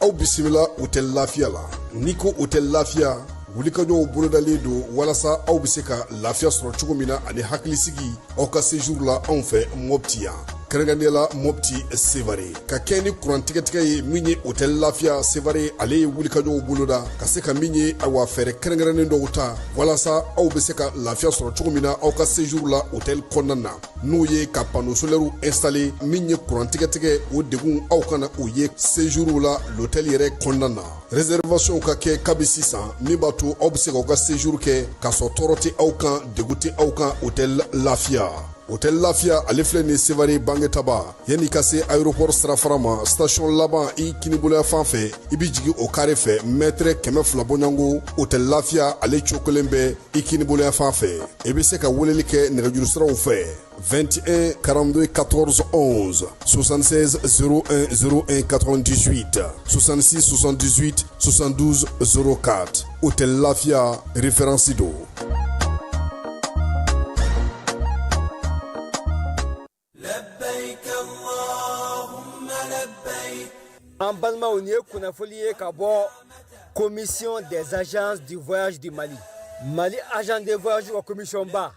Aw bisimila Hôtel Lafiya la. N'i ko Hôtel Lafiya, wulikajɔw bolodalen don walasa aw bɛ se ka lafiya sɔrɔ cogo min na ani hakilisigi aw ka séjour la anw fɛ Mopti yan, kɛrɛnkɛrɛnnenya la Mopti Sevare. Ka kɛ ni kuran tigɛtigɛ ye min ye, Hôtel Lafiya Sevare ale ye wulikajɔw boloda ka se ka min ye, awa, fɛɛrɛ kɛrɛnkɛrɛnnen dɔw ta walasa aw bɛ se ka lafiya sɔrɔ cogo min na aw ka séjour la hôtel kɔnɔna na, n'o ye ka panneau solaire installé. Min ye kuran tigɛtigɛ, o degun aw kana o ye séjour la l'hôtel yɛrɛ kɔnɔna na. Réservation ka kɛ kabi sisan, min b'a to aw bɛ se k'aw ka séjour kɛ k'a sɔrɔ tɔɔrɔ tɛ aw kan, degun tɛ aw kan. Hôtel Lafiya, Hôtel Lafiya ale filɛ nin Sevare Bangetaba, yanni ka se aéroport sirafara ma, station laban i kiniboloya fan fɛ, i bɛ jigin o carré fɛ, mètre 200 bɔɲɔgɔnko, Hôtel Lafiya ale cokolen bɛ i kiniboloya fan fɛ. I bɛ se ka weleli kɛ nɛgɛjuru siraw fɛ: 21 42 14 11, 76 01 01 98, 66 78 72 04. Hôtel Lafia, référence do. لبيك اللهم لبيك. An balimaw, nin ye kunnafoli ye ka bɔ Commission des agences du voyage du Mali. Mali agent de voyage ka commission ba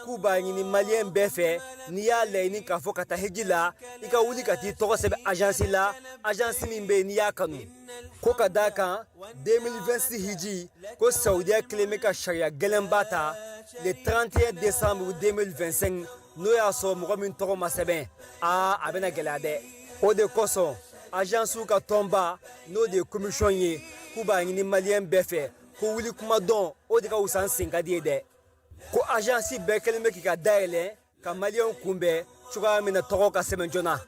k'u b'a ɲini maliyɛn bɛɛ fɛ, n'i y'a laɲini k'a fɔ ka taa hiji la, i ka wuli ka t'i tɔgɔ sɛbɛn agence la, agence min bɛ yen n'i y'a kanu. Ko ka d'a kan, 2026 hiji ko Saudiya kelen bɛ ka sariya gɛlɛnba ta le 31 décembre 2025. N'o y'a sɔrɔ mɔgɔ min tɔgɔ ma sɛbɛn, aa, a bɛna gɛlɛya dɛ. O de kosɔn agence ka tɔnba, n'o de ye commission ye, k'u b'a ɲini maliyɛn bɛɛ fɛ ko wuli kuma dɔn, o de ka wusa n sen ka di ye dɛ. Ko agence bɛɛ kɛlen bɛ k'i ka dayɛlɛ ka maliyɛnw kunbɛn cogoya min na tɔgɔ ka sɛbɛn joona.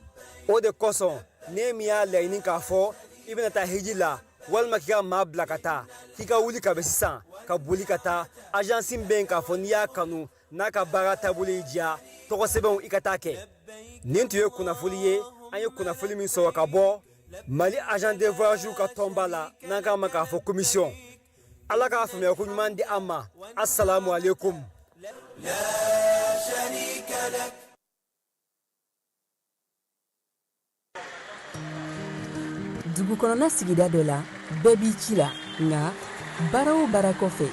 O de kosɔn ne min y'a laɲini k'a fɔ i bɛna taa hiji la walima k'i ka maa bila ka taa, k'i ka wuli ka bɛ sisan ka boli ka taa agence bɛ yen k'a fɔ n'i y'a kanu, n'a ka baara taabolo y'i diya, tɔgɔ sɛbɛnw i ka taa kɛ. Nin tun ye kunnafoli ye, an ye kunnafoli min sɔrɔ ka bɔ Mali agent de voyage ka tɔnba la, n'an k'a ma k'a fɔ commission. Ala k'a faamuya ko ɲuman di an ma. Assalamu alaikum. لا شريك لك. Dugu kɔnɔna sigida dɔ la, bɛɛ b'i ci la, nka baara o baara kɔfɛ,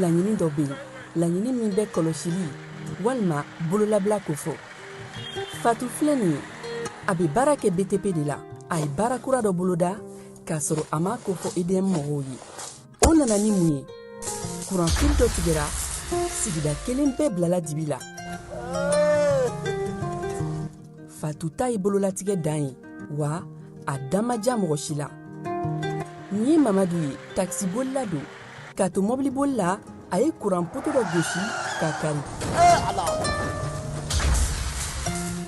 laɲini dɔ bɛ yen, laɲini min bɛ kɔlɔsili walima bololabila kofɔ. Fatu filɛ nin ye, a bɛ baara kɛ BTP de la. A ye baara kura dɔ boloda k'a sɔrɔ a m'a kofɔ EDM mɔgɔw ye. O nana ni mun ye? Kuranfili dɔ tigɛra, sigida kelen bɛɛ bilala dibi la. Fatu ta ye bololatigɛ dan ye wa, a da ma diya mɔgɔ si la. Nin ye Mamadu ye, takisibolila don. K'a to mɔbiliboli la, a ye kuran poto dɔ gosi k'a kari.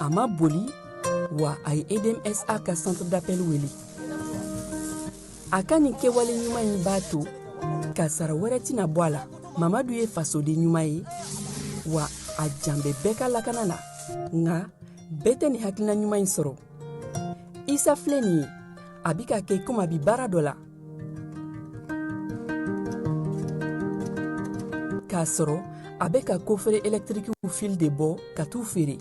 A ma boli wa, a ye EDMSA ka centre d'appel wele. A ka nin kɛwale ɲuman in b'a to kasara wɛrɛ tɛna bɔ a la. Mamadu ye fasoden ɲuman ye wa, a jan bɛ bɛɛ ka lakana la, nka bɛɛ tɛ nin hakilina ɲuman in sɔrɔ. Isa filɛ nin ye, a bi ka kɛ komi a bi baara dɔ la k'a sɔrɔ a bɛ ka coffret électriquew fil de bɔ ka t'u feere.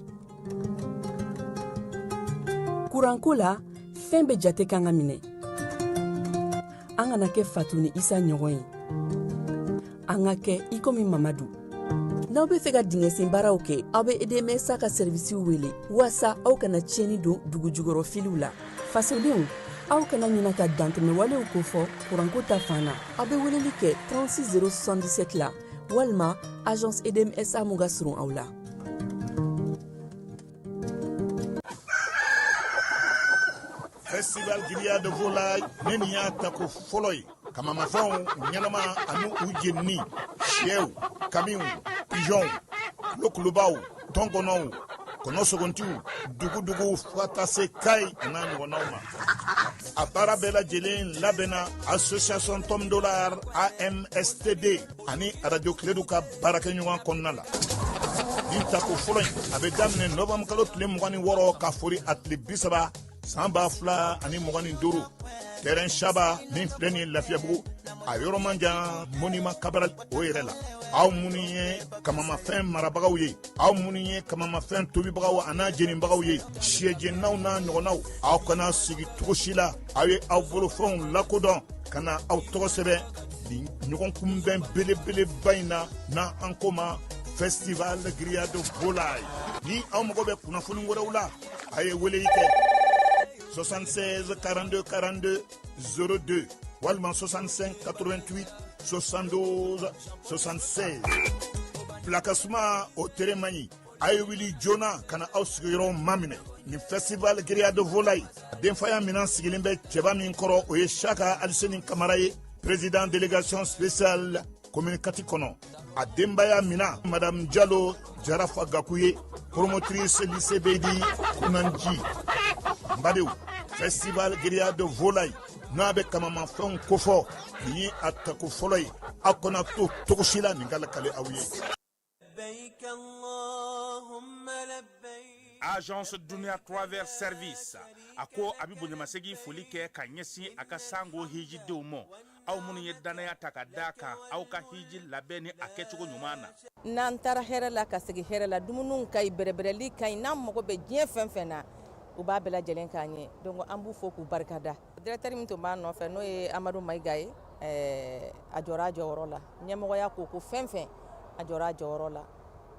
Kuranko la, fɛn bɛɛ jate kan ka minɛ. An kana kɛ Fatu ni Isa ɲɔgɔn ye, an ka kɛ i komi Mamadu. N'aw bɛ fɛ ka dingɛsen baaraw kɛ, aw bɛ EDMSA ka sɛrivisiw wele waasa aw kana tiɲɛni don dugu jukɔrɔ filiw la. Fasodenw, aw kana ɲina ka dantɛmɛwalew kofɔ kuranko ta fan na. Aw bɛ weleli kɛ 36 077 la walima agence EDMSA mun ka surun aw la. Festival Grillade de volaille, ne nin y'a tako fɔlɔ ye. Kamamafɛnw ɲɛnama ani u jenini, sɛw, kamiw, pigeonw, kulokulubaw, tɔnkɔnɔw, kɔnɔ sogontiw, dugudugu, fo ka taa se kayi a n'a ɲɔgɔnnaw ma. A baara bɛɛ lajɛlen labɛnna association Tom Dollar AMSTD ani Radio Kiledu ka baarakɛɲɔgɔn kɔnɔna la. Nin tako fɔlɔ in, a bɛ daminɛ novembre kalo tile 26 ka fori a tile 30 san 2025, terrain Saba min filɛ nin ye Lafiyabugu, a yɔrɔ man jan monument Cabral o yɛrɛ la. Aw minnu ye kamamafɛn marabagaw ye, aw minnu ye kamamafɛn tobibagaw an'a jeninbagaw ye, sɛjeninaw n'a ɲɔgɔnnaw, aw kana sigi cogo si la. Aw ye aw bolofɛnw lakodɔn ka na aw tɔgɔ sɛbɛn nin ɲɔgɔnkunbɛn belebeleba in na, n'an an ko ma Festival Grillade Volaille. Ni aw mago bɛ kunnafoni wɛrɛw la, a ye weleli kɛ 76 42 42 02 walima 65 88 72 76. Bilakasuma, o tere man ɲi. A ye wuli joona ka na aw sigiyɔrɔw maminɛ nin Festival Grillade Volaille. Denfaya minan sigilen bɛ cɛba min kɔrɔ, o ye Saka Aliseni Kamara ye, président délégation spéciale commune 4 kɔnɔ. A denbaya mina, Madame Jalo Jarafa Gaku ye, promotrice lycée Beydi Kunanji. N badenw, Festival Grillade Volaille n'a bɛ kamamafɛnw kofɔ, nin ye a tako fɔlɔ ye. Aw kana to cogo si la nin ka lakale aw ye. لبيك اللهم لبيك. Agence Dunia Travel Service a ko a bɛ bonyamasegin foli kɛ ka ɲɛsin a ka sango hijidenw ma, aw minnu ye dannaya ta ka da kan aw ka hiji labɛn ni a kɛcogo ɲuman na. N'an taara hɛrɛ la ka segin hɛrɛ la, dumuniw ka ɲi, bɛrɛbɛrɛli ka ɲi. N'an mago bɛ diɲɛ fɛn fɛn na, u b'a bɛɛ lajɛlen k'an ye. Donc an b'u fo k'u barikada. Directeur min tun b'a nɔfɛ, n'o ye Amadu Mayiga ye, a jɔra a jɔyɔrɔ la. Ɲɛmɔgɔya ko ko fɛn fɛn, a jɔra a jɔyɔrɔ la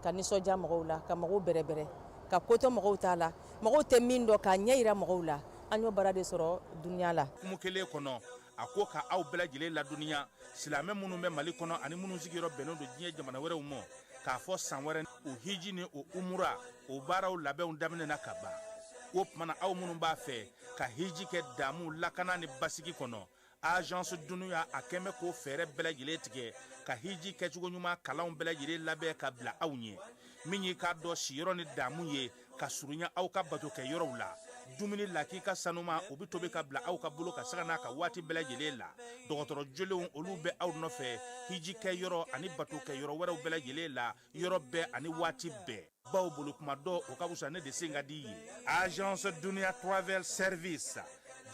ka nisɔndiya mɔgɔw la, ka mɔgɔw bɛrɛbɛrɛ, ka kotɔ mɔgɔw t'a la, mɔgɔw tɛ min dɔn, k'a ɲɛ yira mɔgɔw la. An y'o baara de sɔrɔ dunuya la. Kumu kelen kɔnɔ, a ko ka aw bɛɛ lajɛlen ladɔnniya, silamɛ minnu bɛ Mali kɔnɔ ani minnu sigiyɔrɔ bɛnnen don diɲɛ jamana wɛrɛw ma, k'a fɔ san wɛrɛ o hiji ni o umura o baaraw labɛnw daminɛna ka ban. O tumana, aw minnu b'a fɛ ka hiji kɛ damu, lakana ni basigi kɔnɔ, Agence Dunuya a kɛn bɛ k'o fɛɛrɛ bɛɛ lajɛlen tigɛ ka hiji kɛcogo ɲuman kalanw bɛɛ lajɛlen labɛn ka bila aw ɲɛ. Min y'i k'a dɔn siyɔrɔ ni damu ye ka surunya aw ka bato kɛ yɔrɔw la, dumuni lakika sanuma, o bɛ tobi ka bila aw ka bolo ka sanga n'a ka waati bɛɛ lajɛlen la. Dɔgɔtɔrɔ jolenw, olu bɛ aw nɔfɛ hiji kɛ yɔrɔ ani bato kɛ yɔrɔ wɛrɛw bɛɛ lajɛlen la, yɔrɔ bɛɛ ani waati bɛɛ. Baw bolo kuma dɔ, o ka fisa ne de sen ka di ye. Agence Dunia Travel Service,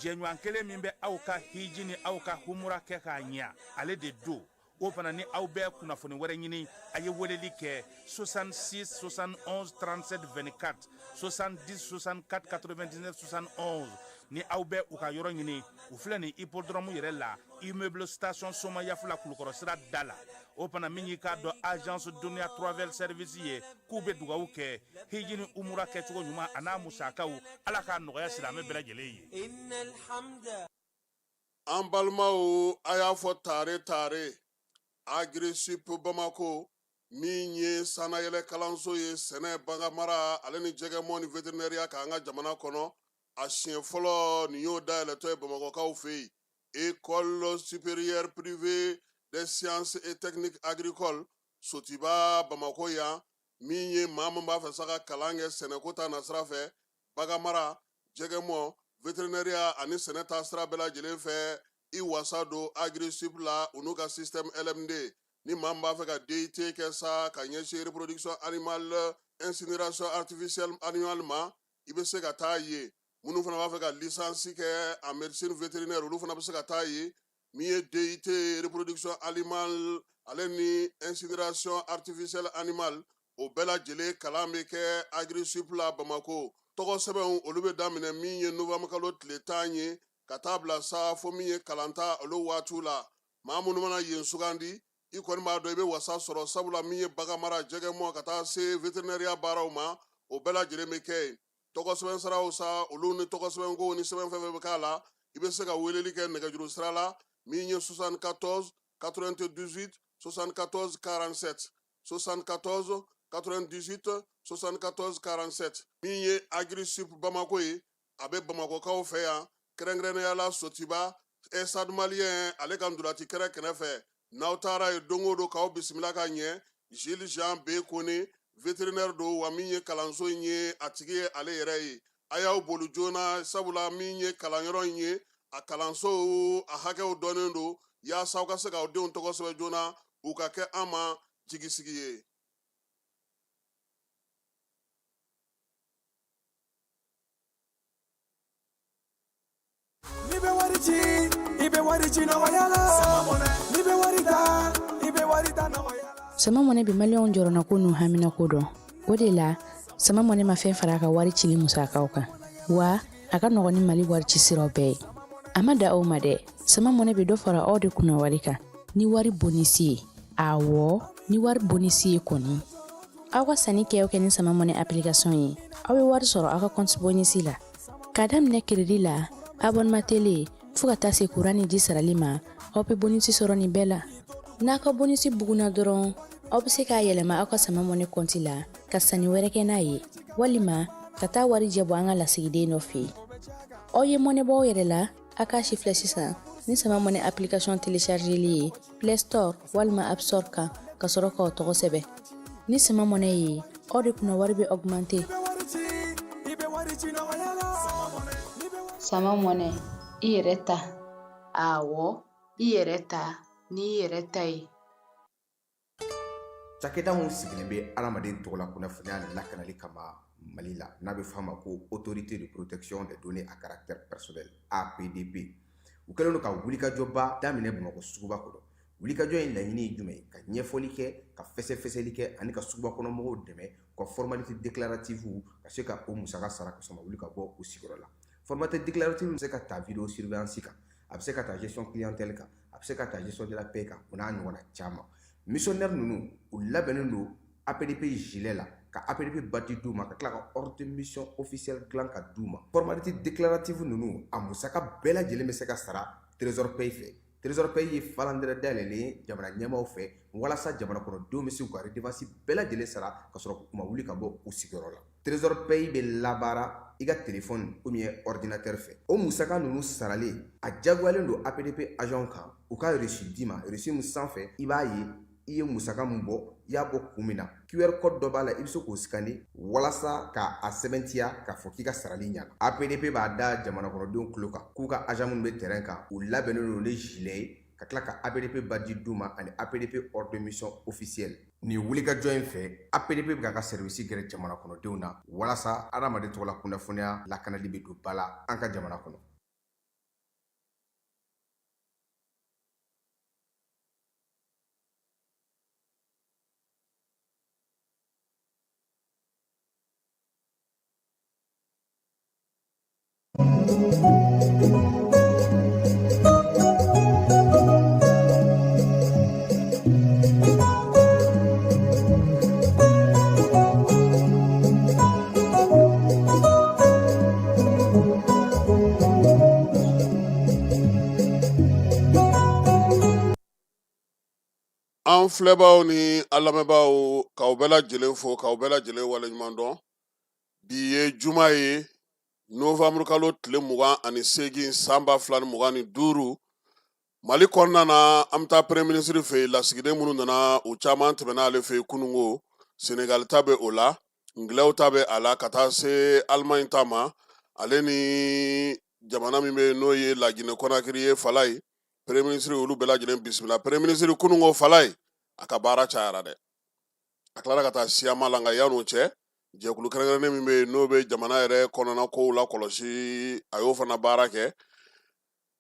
jɛɲɔgɔn kelen min bɛ aw ka hiji ni aw ka humura kɛ k'a ɲɛ, ale de don. O fana ni aw bɛ kunnafoni wɛrɛ ɲini, a ye weleli kɛ 66 71 37 24, 70 64 99 71. Ni aw bɛ u ka yɔrɔ ɲini, u filɛ nin hippodrome yɛrɛ la, immeuble station Somayafula, Kulukɔrɔ sira da la. O fana, min y'i k'a dɔn Agence Dunia Travel Service ye, k'u bɛ dugawu kɛ hiji ni umura kɛcogo ɲuman a n'a musakaw, Ala k'a nɔgɔya silamɛ bɛɛ lajɛlen ye. إن الحمد An balimaw, a y'a fɔ tare tare. Agrisip Bamako, min ye sannayɛlɛ kalanso ye sɛnɛ, baganmara ale ni jɛgɛmɔ ni vétérinaire k'an ka jamana kɔnɔ, a siɲɛ fɔlɔ nin y'o dayɛlɛtɔ ye Bamakɔkaw fɛ yen. École supérieure privée des sciences et techniques agricoles, Sotiba, Bamako yan. Min ye maa min b'a fɛ sa ka kalan kɛ sɛnɛko ta nasira fɛ, baganmara, jɛgɛmɔ, vétérinaire ani sɛnɛ ta sira bɛɛ lajɛlen fɛ, i wasa don Agrisip la, u n'u ka système LMD. Ni maa min b'a fɛ ka DUT kɛ sa ka ɲɛsin reproduction animale, incinération artificielle animale ma, i bɛ se ka taa yen. Minnu fana b'a fɛ ka licence kɛ en médecine vétérinaire, olu fana bɛ se ka taa yen. Min ye DUT reproduction animale ale ni incinération artificielle animale, o bɛɛ lajɛlen kalan bɛ kɛ Agrisip la Bamako. Tɔgɔ sɛbɛnw, olu bɛ daminɛ min ye novembre kalo tile 10 ye ka taa bila sa fo min ye kalanta olu waatiw la. Maa minnu mana yen sugandi, i kɔni b'a dɔn i bɛ wasa sɔrɔ, sabula min ye baganmara, jɛgɛmɔ ka taa se vétérinaire baaraw ma, o bɛɛ lajɛlen bɛ kɛ yen. Tɔgɔ sɛbɛn siraw sa, olu ni tɔgɔ sɛbɛnko ni sɛbɛn fɛn fɛn bɛ k'a la, i bɛ se ka weleli kɛ nɛgɛjuru sira la min ye 74 98 74 47, 74 98 74 47. Min ye Agrisip Bamako ye, a bɛ Bamakɔkaw fɛ yan, kɛrɛnkɛrɛnnenya la Sotiba, Stade Malien ale ka ntolati kɛrɛ kɛrɛfɛ. N'aw taara yen don o don, k'aw bisimila ka ɲɛ. Gilles Jean B Kone, vétérinaire don wa, min ye kalanso in ye a tigi ye ale yɛrɛ ye. A y'aw boli joona, sabula min ye kalanyɔrɔ in ye, a kalanso a hakɛw dɔnnen don, yaasa aw ka se k'aw denw tɔgɔ sɛbɛn joona, u ka kɛ an ma jigisigi ye. N'i bɛ wari ci, i bɛ wari ci nɔgɔya la. N'i bɛ wari ta, i bɛ wari ta nɔgɔya la. Sama Money bɛ maliyɛnw jɔrɔnako n'u haminako dɔn. O de la, Sama Money ma fɛn fara a ka wari cili musakaw kan. Wa a ka nɔgɔn ni Mali wari ci siraw bɛɛ ye. A ma dan o ma dɛ, Sama Money bɛ dɔ fara aw de kunna wari kan ni wari bonisi ye. Awɔ, ni wari bonisi ye kɔni. Aw ka sanni kɛ o kɛ ni Sama Money application ye, aw bɛ wari sɔrɔ aw ka compte bonisi la. K'a daminɛ crédit la, abonnement télé, fo ka taa se kuran ni ji sarali ma, aw bɛ bonisi sɔrɔ nin bɛɛ la. N'a ka bonisi bugunna dɔrɔn, aw bɛ se k'a yɛlɛma aw ka Sama Money kɔnti la ka sanni wɛrɛ kɛ n'a ye, walima ka taa warijɛ bɔ an ka lasigiden dɔ fɛ yen. Aw ye mɔnɛ bɔ aw yɛrɛ la, a k'a sifilɛ sisan ni Sama Money application téléchargeli ye Play Store walima App Store kan ka sɔrɔ k'aw tɔgɔ sɛbɛn. Ni Sama Money ye, aw de kunna wari bɛ augmenter. Sama Money, i yɛrɛ ta. Awɔ, i yɛrɛ ta n'i yɛrɛ ta ye. Cakɛda min sigilen bɛ adamaden tɔgɔla kunnafoniya lakanali kama Mali la, n'a bɛ f'a ma ko Autorité de protection des données à caractère personnel, APDP, u kɛlen don ka wulikajɔba daminɛ Bamakɔ suguba kɔnɔ. Wulikajɔ in laɲini ye jumɛn ye? Ka ɲɛfɔli kɛ, ka fɛsɛfɛsɛli kɛ ani ka suguba kɔnɔ mɔgɔw dɛmɛ u ka formalité déclarative ka se ka o musaka sara ka sɔrɔ ma wuli ka bɔ u sigiyɔrɔ la. Formalité déclarative bɛ se ka ta vidéo surveillance kan, a bɛ se ka ta gestion clientèle kan, a bɛ se ka ta gestion de la paie kan, o n'a ɲɔgɔnna caman. Missionnaire ninnu, u labɛnnen don APDP gilet la, ka APDP badge d'u ma, ka tila ka ordre de mission officielle dilan ka d'u ma. Formalité déclarative ninnu, a musaka bɛɛ lajɛlen bɛ se ka sara Trésor Pay fɛ. Trésor Pay ye falandɛrɛ dayɛlɛlen ye jamana ɲɛmaaw fɛ walasa jamana kɔnɔdenw bɛ se k'u ka redevance bɛɛ lajɛlen sara ka sɔrɔ u ma wuli ka bɔ u sigiyɔrɔ la. Trésor Pay bɛ labaara i ka téléphone ou bien ordinateur fɛ. O musaka ninnu saralen, a jagoyalen don APDP agent kan u ka reçu d'i ma, reçu min sanfɛ i b'a ye i ye musaka min bɔ, i y'a bɔ kun min na. QR code dɔ b'a la, i bɛ se k'o scanner walasa k'a sɛbɛntiya k'a fɔ k'i ka sarali ɲana. APDP b'a da jamana kɔnɔdenw tulo kan k'u ka agent minnu bɛ terrain kan, u labɛnnen don ni gilet ye, ka tila ka APDP badge d'u ma ani APDP ordre de mission officielle. Nin wulikajɔ in fɛ, APDP bɛ k'a ka service gɛrɛ jamana kɔnɔdenw na walasa adamaden tɔgɔla kunnafoniya lakanali bɛ don ba la an ka jamana kɔnɔ. An filɛbaaw ni an lamɛnbaaw, k'aw bɛɛ lajɛlen fo, k'aw bɛɛ lajɛlen waleɲuman dɔn. Bi ye juma ye, novembre kalo tile 28, san 2025. Mali kɔnɔna na, an bɛ taa premier ministre fɛ yen. Lasigiden minnu nana, u caman tɛmɛna ale fɛ yen kunungo. Senegali ta bɛ o la, ngilɛw ta bɛ a la, ka taa se Allemagne ta ma, ale ni jamana min bɛ yen n'o ye Laginɛ Kɔnakiri ye. Falaye, premier ministre olu bɛɛ lajɛlen bisimila. Premier ministre kunungo, Falaye, a ka baara cayara dɛ. A tilara ka taa siyama la. Nka yan'o cɛ, jɛkulu kɛrɛnkɛrɛnnen min bɛ yen n'o bɛ jamana yɛrɛ kɔnɔna kow la kɔlɔsi, a y'o fana baara kɛ.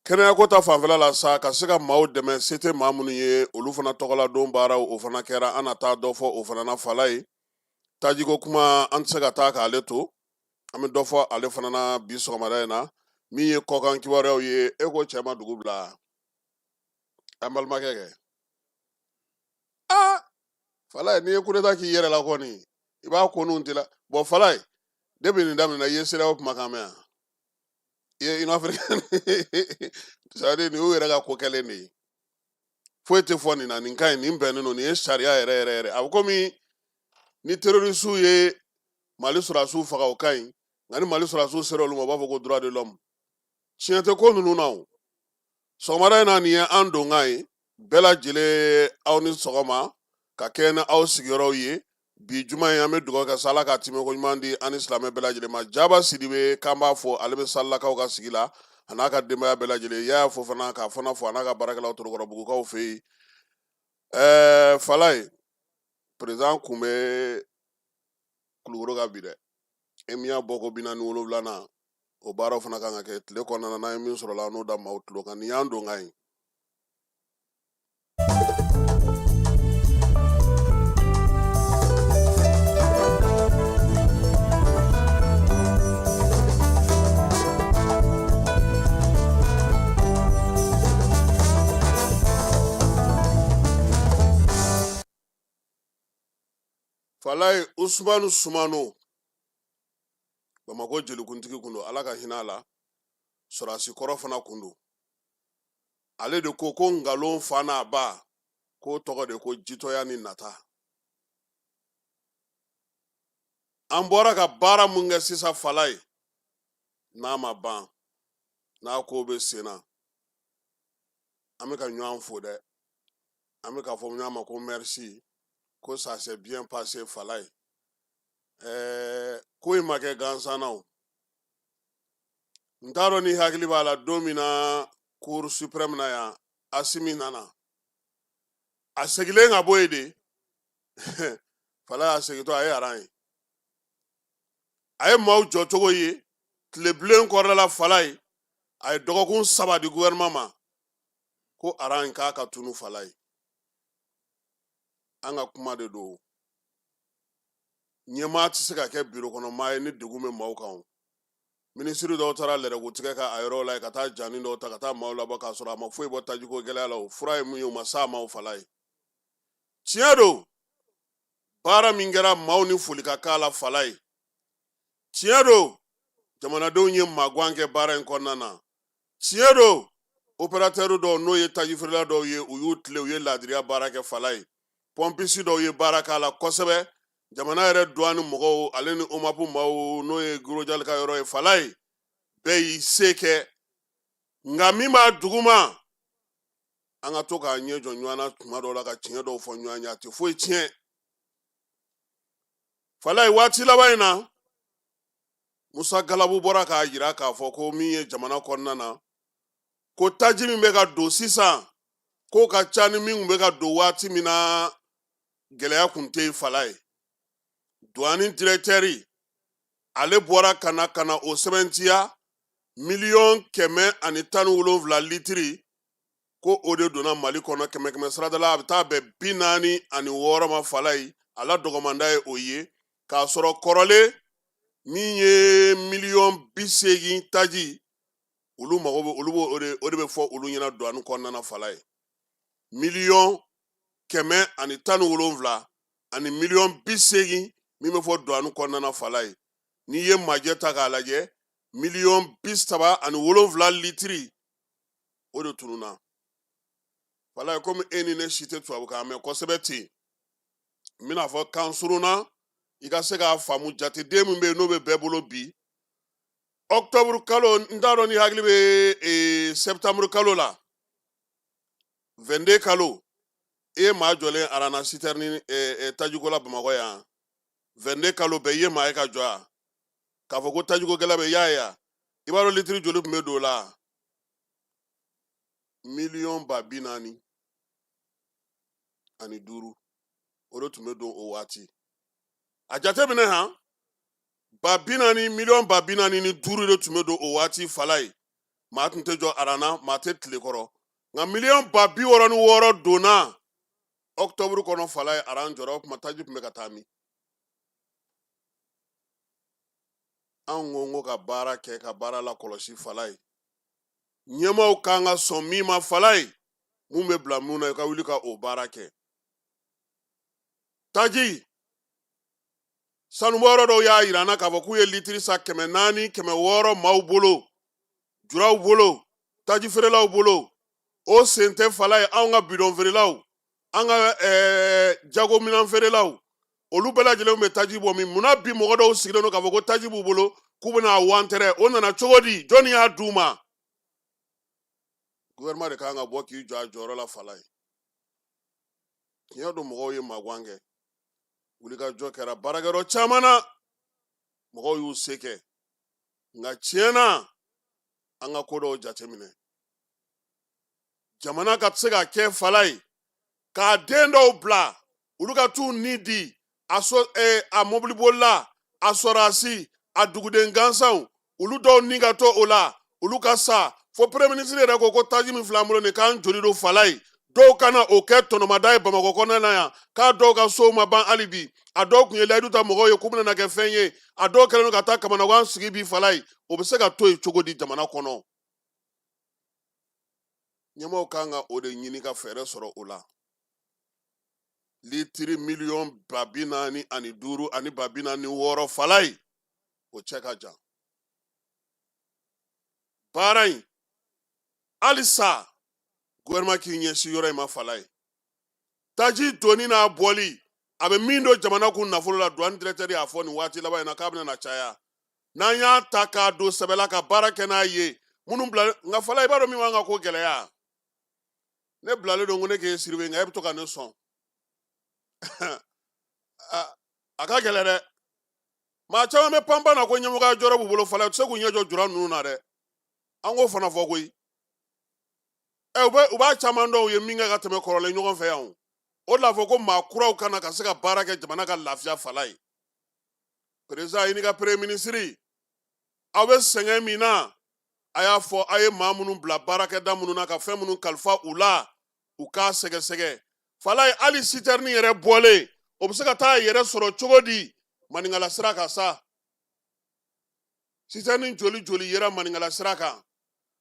Kɛnɛyako ta fanfɛla la sa, ka se ka maaw dɛmɛ, se tɛ maa minnu ye, olu fana tɔgɔladon baaraw, o fana kɛra. An na taa dɔ fɔ o fana na. Falaye, tajiko kuma, an tɛ se ka taa k'ale to. An bɛ dɔ fɔ ale fana na bi sɔgɔmada in na. Min ye kɔkan kibaruyaw ye, e ko cɛ ma dugu bila an balimakɛ kɛ. Aa Falaye, n'i ye coup d'état k'i yɛrɛ la kɔni, i b'a ko n'u tɛ la bɔn. Falaye, depuis nin daminɛna, i ye CEDEAO kumakan mɛn yan? I ye Union africaine, c'est à dire nin y'u yɛrɛ ka ko kɛlen de ye. Foyi tɛ fɔ nin na. Nin ka ɲi, nin bɛnnen don, nin ye sariya yɛrɛ yɛrɛ yɛrɛ. A bɛ komi ni terrorisiw ye Mali sɔrɔdasiw faga, o ka ɲi, nka ni Mali sɔrɔdasiw sera olu ma, u b'a fɔ ko droit de l'homme. Tiɲɛ tɛ ko ninnu na. O sɔgɔmada in na, nin ye an donkan ye. Bɛɛ lajɛlen, aw ni sɔgɔma, ka kɛɲɛ ni aw sigiyɔrɔw ye. Bi juma in, an bɛ dugawu kɛ sa, Ala ka tɛmɛko ɲuman di an ni silamɛ bɛɛ lajɛlen ma. Jaba Sidibe, k'an b'a fo, ale bɛ Salilakaw ka sigi la, a n'a ka denbaya bɛɛ lajɛlen. Yaya Fofana, k'a fana fo, a n'a ka baarakɛlaw Torokɔrɔbugukaw fɛ yen. Falaye, président kun bɛ Kulukoro ka bi dɛ. EMIA bɔko 47nan, o baaraw fana kan ka kɛ tile kɔnɔna na. N'an ye min sɔrɔ la, an n'o da maaw tulo kan. Nin y'an donkan ye. Falaye Usumanu Sumano, Bamakɔ jelikuntigi kun don, Ala ka hinɛ a la, sɔrɔdasi kɔrɔ fana kun don. Ale de ko ko nkalon fa n'a ba, k'o tɔgɔ de ko jitɔya ni nata. An bɔra ka baara mun kɛ sisan Falaye, n'a ma ban, n'a ko bɛ sen na, an bɛ ka ɲɔgɔn fo dɛ, an bɛ k'a fɔ ɲɔgɔn ma ko merci, ko ça s'est bien passé Falaye. Ko in ma kɛ gansan na o. N t'a dɔn ni hakili b'a la, don min na Cour suprême na yan, Asimi nana, a segilen ka bɔ yen de Falaye, a segintɔ a ye aran ye, a ye maaw jɔcogo ye tile bilen kɔrɔla la. Falaye, a ye dɔgɔkun 3 di gouvernement ma ko aran k'a ka tunu. Falaye, an ka kuma de don. Ɲɛmaa tɛ se ka kɛ biro kɔnɔ maa ye ni degun bɛ maaw kan. O minisiri dɔw taara lɛrɛko tigɛ ka a yɔrɔ la ka taa jani dɔw ta ka taa maaw labɔ k'a sɔrɔ a ma foyi bɔ tajiko gɛlɛya la. O fura ye mun ye? O ma s'a ma. O Falaye, tiɲɛ don, baara min kɛra, maaw ni foli ka k'a la. Falaye, tiɲɛ don, jamanadenw ye magan kɛ baara in kɔnɔna na. Tiɲɛ don, opérateur dɔw, n'o ye tajifeerela dɔw ye, u y'u tile, u ye laadiriya baara kɛ. Falaye, pɔmpisi dɔw ye baara k'a la kosɛbɛ. Jamana yɛrɛ douane mɔgɔw, ale ni OMAP maaw, n'o ye Gorojali ka yɔrɔ ye, Falaye, bɛɛ y'i se kɛ. Nka min b'a duguma, an ka to k'a ɲɛ jɔ ɲɔgɔn na tuma dɔw la, ka tiɲɛ dɔw fɔ ɲɔgɔn ye, a tɛ foyi tiɲɛ. Falaye, waati laban in na, Musa Galabu bɔra k'a jira k'a fɔ ko min ye jamana kɔnɔna na, ko taji min bɛ ka don sisan, k'o ka ca ni min tun bɛ ka don waati min na gɛlɛya kun tɛ yen. Falaye, douane directeur, ale bɔra ka na o sɛbɛntiya, 117 miliyɔn litiri, ko o de donna Mali kɔnɔ. Kɛmɛ kɛmɛ sarada la, a bɛ taa bɛn 46 ma. Falaye, a la dɔgɔmanda ye o ye, k'a sɔrɔ kɔrɔlen min ye 80 miliyɔn taji, olu mago bɛ, olu b'o de, o de bɛ fɔ olu ɲɛna douane kɔnɔna na. Falaye, 117 miliyɔn ani 80 miliyɔn min bɛ fɔ douane kɔnɔna na. Falaye, n'i ye majɛ ta k'a lajɛ, 37 miliyɔn litiri, o de tununna. Falaye, komi e ni ne si tɛ tubabukan mɛn kosɛbɛ ten, n bɛna fɔ kan surun na, i ka se k'a faamu. Jateden min bɛ yen, n'o bɛ bɛɛ bolo bi, octobre kalo, n t'a dɔn ni hakili bɛ septembre kalo la, 22 kalo, i ye maa jɔlen aran na citerne tajiko la Bamakɔ yan. 22 kalo bɛɛ, i ye maa ye ka jɔ yan k'a fɔ ko tajiko gɛlɛya bɛ. I y'a ye yan, i b'a dɔn litiri joli tun bɛ don o la? 40 000 miliyɔn, o de tun bɛ don o waati. A jateminɛ han, ba bi naani, 450 miliyɔn de tun bɛ don o waati. Falaye, maa tun tɛ jɔ aran na, maa tɛ tile kɔrɔ. Nka 66 miliyɔn donna octobre kɔnɔ. Falaye, aran jɔra. O tuma taji tun bɛ ka taa min? Anw ko n ko ka baara kɛ, ka baara la kɔlɔsi. Falaye, ɲɛmaaw kan ka sɔn min ma. Falaye, mun bɛ bila mun na, i ka wuli ka o baara kɛ. Taji sanubɔyɔrɔ dɔw y'a yira an na k'a fɔ k'u ye litiri san 400, 600 maaw bolo, juraw bolo, taji feerelaw bolo. O sen tɛ. Falaye, anw ka bidɔn feerelaw, an ka jagominɛn feerelaw, olu bɛɛ lajɛlen bɛ taji bɔ min. Munna bi mɔgɔ dɔw sigilen don k'a fɔ ko taji b'u bolo, k'u bɛna a wantɛrɛ? O nana cogo di? Jɔnni y'a d'u ma? Gouvernement de kan ka bɔ k'i jɔ a jɔyɔrɔ la. Falaye, tiɲɛ don, mɔgɔw ye magan kɛ, wulikajɔ kɛra baarakɛyɔrɔ caman na, mɔgɔw y'u se kɛ. Nka tiɲɛ na, an ka ko dɔw jateminɛ, jamana ka se ka kɛ. Falaye, k'a den dɔw bila, olu ka t'u ni di a so, a mɔbilibolila, a sɔrɔdasi, a duguden gansanw, olu dɔw ni ka to o la, olu ka sa fo premier ministre yɛrɛ ko ko taji min filɛ an bolo nin, k'an joli don. Falaye, dɔw kana o kɛ tɔnɔmada ye Bamakɔ kɔnɔna na yan, k'a dɔw ka sow ma ban hali bi. A dɔw tun ye layidu ta mɔgɔw ye k'u bɛna kɛ fɛn ye, a dɔw kɛlen don ka taa kamanagan sigi bi. Falaye, o bɛ se ka to yen cogo di jamana kɔnɔ? Ɲɛmaaw kan ka o de ɲini ka fɛɛrɛ sɔrɔ o la. Litiri miliyɔn 45 ani 46 Falayi, o cɛ ka jan. Baara in halisa, gouvernement k'i ɲɛsin yɔrɔ in ma Falayi. Taji donni n'a bɔli, a bɛ min don jamana kun nafolo la, douane directeur y'a fɔ nin waati laban in na k'a bɛna na caya n'an y'a ta k'a don sɛbɛ la ka baara kɛ n'a ye. Minnu bila nka Falayi, i b'a dɔn min b'an ka ko gɛlɛya, ne bilalen don ko ne k'e surveiller, nka e bɛ to ka ne sɔn. A ka gɛlɛn dɛ. Maa caman bɛ panpan na ko ɲɛmɔgɔya jɔyɔrɔ b'u bolo Falayi, u tɛ se k'u ɲɛ jɔ jura ninnu na dɛ. An k'o fana fɔ koyi. Ɛ, u b'a caman dɔn, u ye min kɛ ka tɛmɛ kɔrɔlen ɲɔgɔn fɛ yan. O de la fɔ ko maa kuraw ka na ka se ka baara kɛ jamana ka lafiya Falayi. Président, i n'i ka premier ministre, aw bɛ sɛgɛn min na, a y'a fɔ a ye maa minnu bila baarakɛda minnu na, ka fɛn minnu kalifa u la, u k'a sɛgɛsɛgɛ Falayi. Hali sitɛrini yɛrɛ bɔlen, o bɛ se ka taa yɛrɛ sɔrɔ cogo di maninkala sira kan sa? Sitɛrini joli joli yera maninkala sira kan?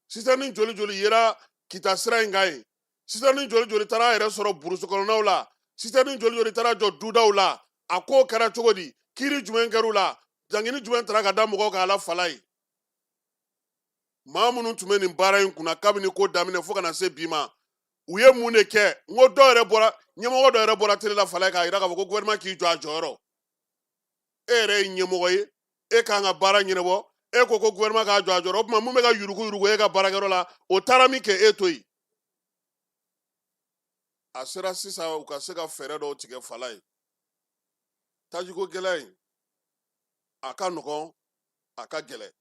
Sitɛrini joli joli yera Kita sira in kan yen? Sitɛrini joli joli taara a yɛrɛ sɔrɔ burusi kɔnɔnaw la? Sitɛrini joli joli taara jɔ dudaw la? A ko kɛra cogo di? Kiiri jumɛn kɛr'u la? Jangini jumɛn tara ka da mɔgɔw kan a la Falayi? Maa minnu tun bɛ nin baara in kunna kabini ko daminɛ fo ka na se bi ma, u ye mun de kɛ? N ko dɔw yɛrɛ bɔra, ɲɛmɔgɔ dɔ yɛrɛ bɔra tele la Falayi, k'a jira k'a fɔ ko gouvernement k'i jɔ a jɔyɔrɔ. E yɛrɛ ye ɲɛmɔgɔ ye, e k'an ka baara ɲɛnabɔ, e ko ko gouvernement k'a jɔ a jɔyɔrɔ. O tuma mun bɛ ka yurugu yurugu e ka baarakɛyɔrɔ la, o taara min kɛ e to yen? A sera sisan u ka se ka fɛɛrɛ dɔw tigɛ Falayi. Tajiko gɛlɛya in, a ka nɔgɔn, a ka gɛlɛn.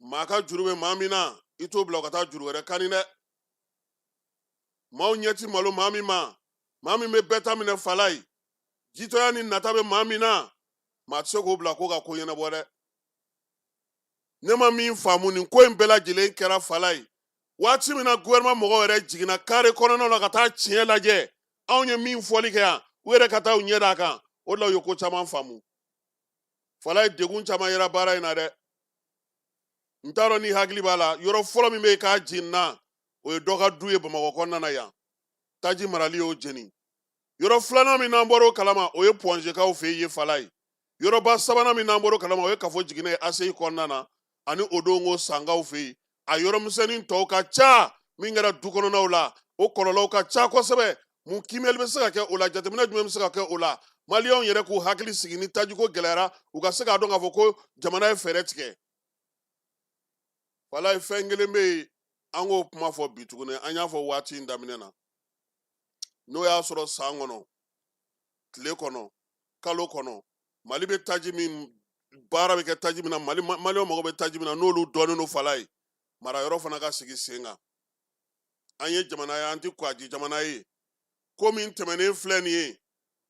Maa ka juru bɛ maa min na, i t'o bila ka taa juru wɛrɛ kani dɛ. Maaw ɲɛ ti malo maa min ma, maa min bɛ bɛɛ ta minɛ Falayi, jitɔya ni nata bɛ maa min na, maa tɛ se k'o bila ko ka ko ɲɛnabɔ dɛ. Ne ma min faamu, nin ko in bɛɛ lajɛlen kɛra Falayi waati min na, gouvernement mɔgɔw yɛrɛ jiginna kare kɔnɔnaw la ka taa tiɲɛ lajɛ. Anw ye min fɔli kɛ yan, u yɛrɛ ka taa u ɲɛ d'a kan, o de la u ye ko caman faamu Falayi. Degun caman yera baara in na dɛ. N t'a dɔn ni hakili b'a la, yɔrɔ fɔlɔ min bɛ yen k'a jeninna, o ye dɔ ka du ye Bamakɔ kɔnɔna na yan, taji marali y'o jeni. Yɔrɔ filanan min n'an bɔra o kalama, o ye Pɔnzekaw fɛ yen Falayi. Yɔrɔba sabanan min n'an bɔra o kalama, o ye kafo jiginɛ ye ACI kɔnɔna na, ani o don ko Sankaw fɛ yen. A yɔrɔ misɛnnin tɔw ka ca min kɛra du kɔnɔnaw la, o kɔlɔlɔw ka ca kosɛbɛ. Mun kiimɛli bɛ se ka kɛ o la? Jateminɛ jumɛn bɛ se ka kɛ o la? Maliyɛnw yɛrɛ k'u hakili sigi ni tajiko gɛlɛyara, u ka se k'a dɔn k'a fɔ ko jamana ye fɛɛrɛ tigɛ Falayi. Fɛn kelen bɛ yen, an k'o kuma fɔ bi tuguni, an y'a fɔ waati in daminɛ na, n'o y'a sɔrɔ san kɔnɔ, tile kɔnɔ, kalo kɔnɔ, Mali bɛ taji min, baara bɛ kɛ taji min na, Mali maliyɛnw mago bɛ taji min na, n'olu dɔnnen don Falayi, marayɔrɔ fana ka sigi sen kan. An ye jamana ye, an tɛ kwaji jamana ye. Ko min tɛmɛnen filɛ nin ye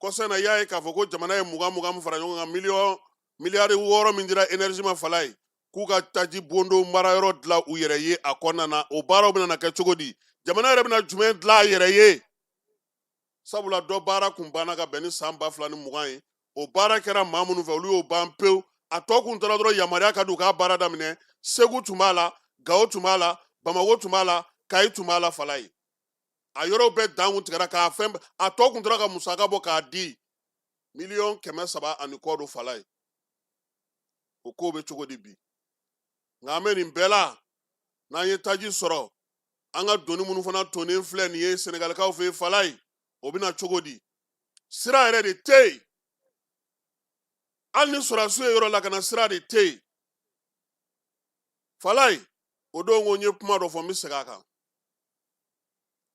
kɔsa na, i y'a ye k'a fɔ ko jamana ye 20 20 min fara ɲɔgɔn kan, miliyɔn miliyari 6 min dira énergie ma Falayi, k'u ka taji bondo marayɔrɔ dilan u yɛrɛ ye a kɔnɔna na, o baaraw bɛna kɛ cogo di? Jamana yɛrɛ bɛna jumɛn dilan a yɛrɛ ye? Sabula dɔ baara kun banna ka bɛn ni san 2020 ye. O baara kɛra maa minnu fɛ, olu y'o ban pewu. A tɔ kun tora dɔrɔn yamaruya ka di u k'a baara daminɛ. Segu tun b'a la, Gawo tun b'a la, Bamako tun b'a la, Kayi tun b'a la Falayi. A yɔrɔw bɛɛ dan kun tigɛra k'a fɛn, a tɔ kun tora ka musaka bɔ k'a di, miliyɔn 300 ani kɔ don Falayi. O ko bɛ cogo di bi? Nka an bɛ nin bɛɛ la, n'an ye taji sɔrɔ, an ka doni minnu fana tonnen filɛ nin ye Senegalikaw fɛ yen Falayi, o bɛna cogo di? Sira yɛrɛ de tɛ yen. Hali ni sɔrɔdasiw ye yɔrɔ lakana, sira de tɛ yen Falayi. O don ko n ye kuma dɔ fɔ, n bɛ segin a kan.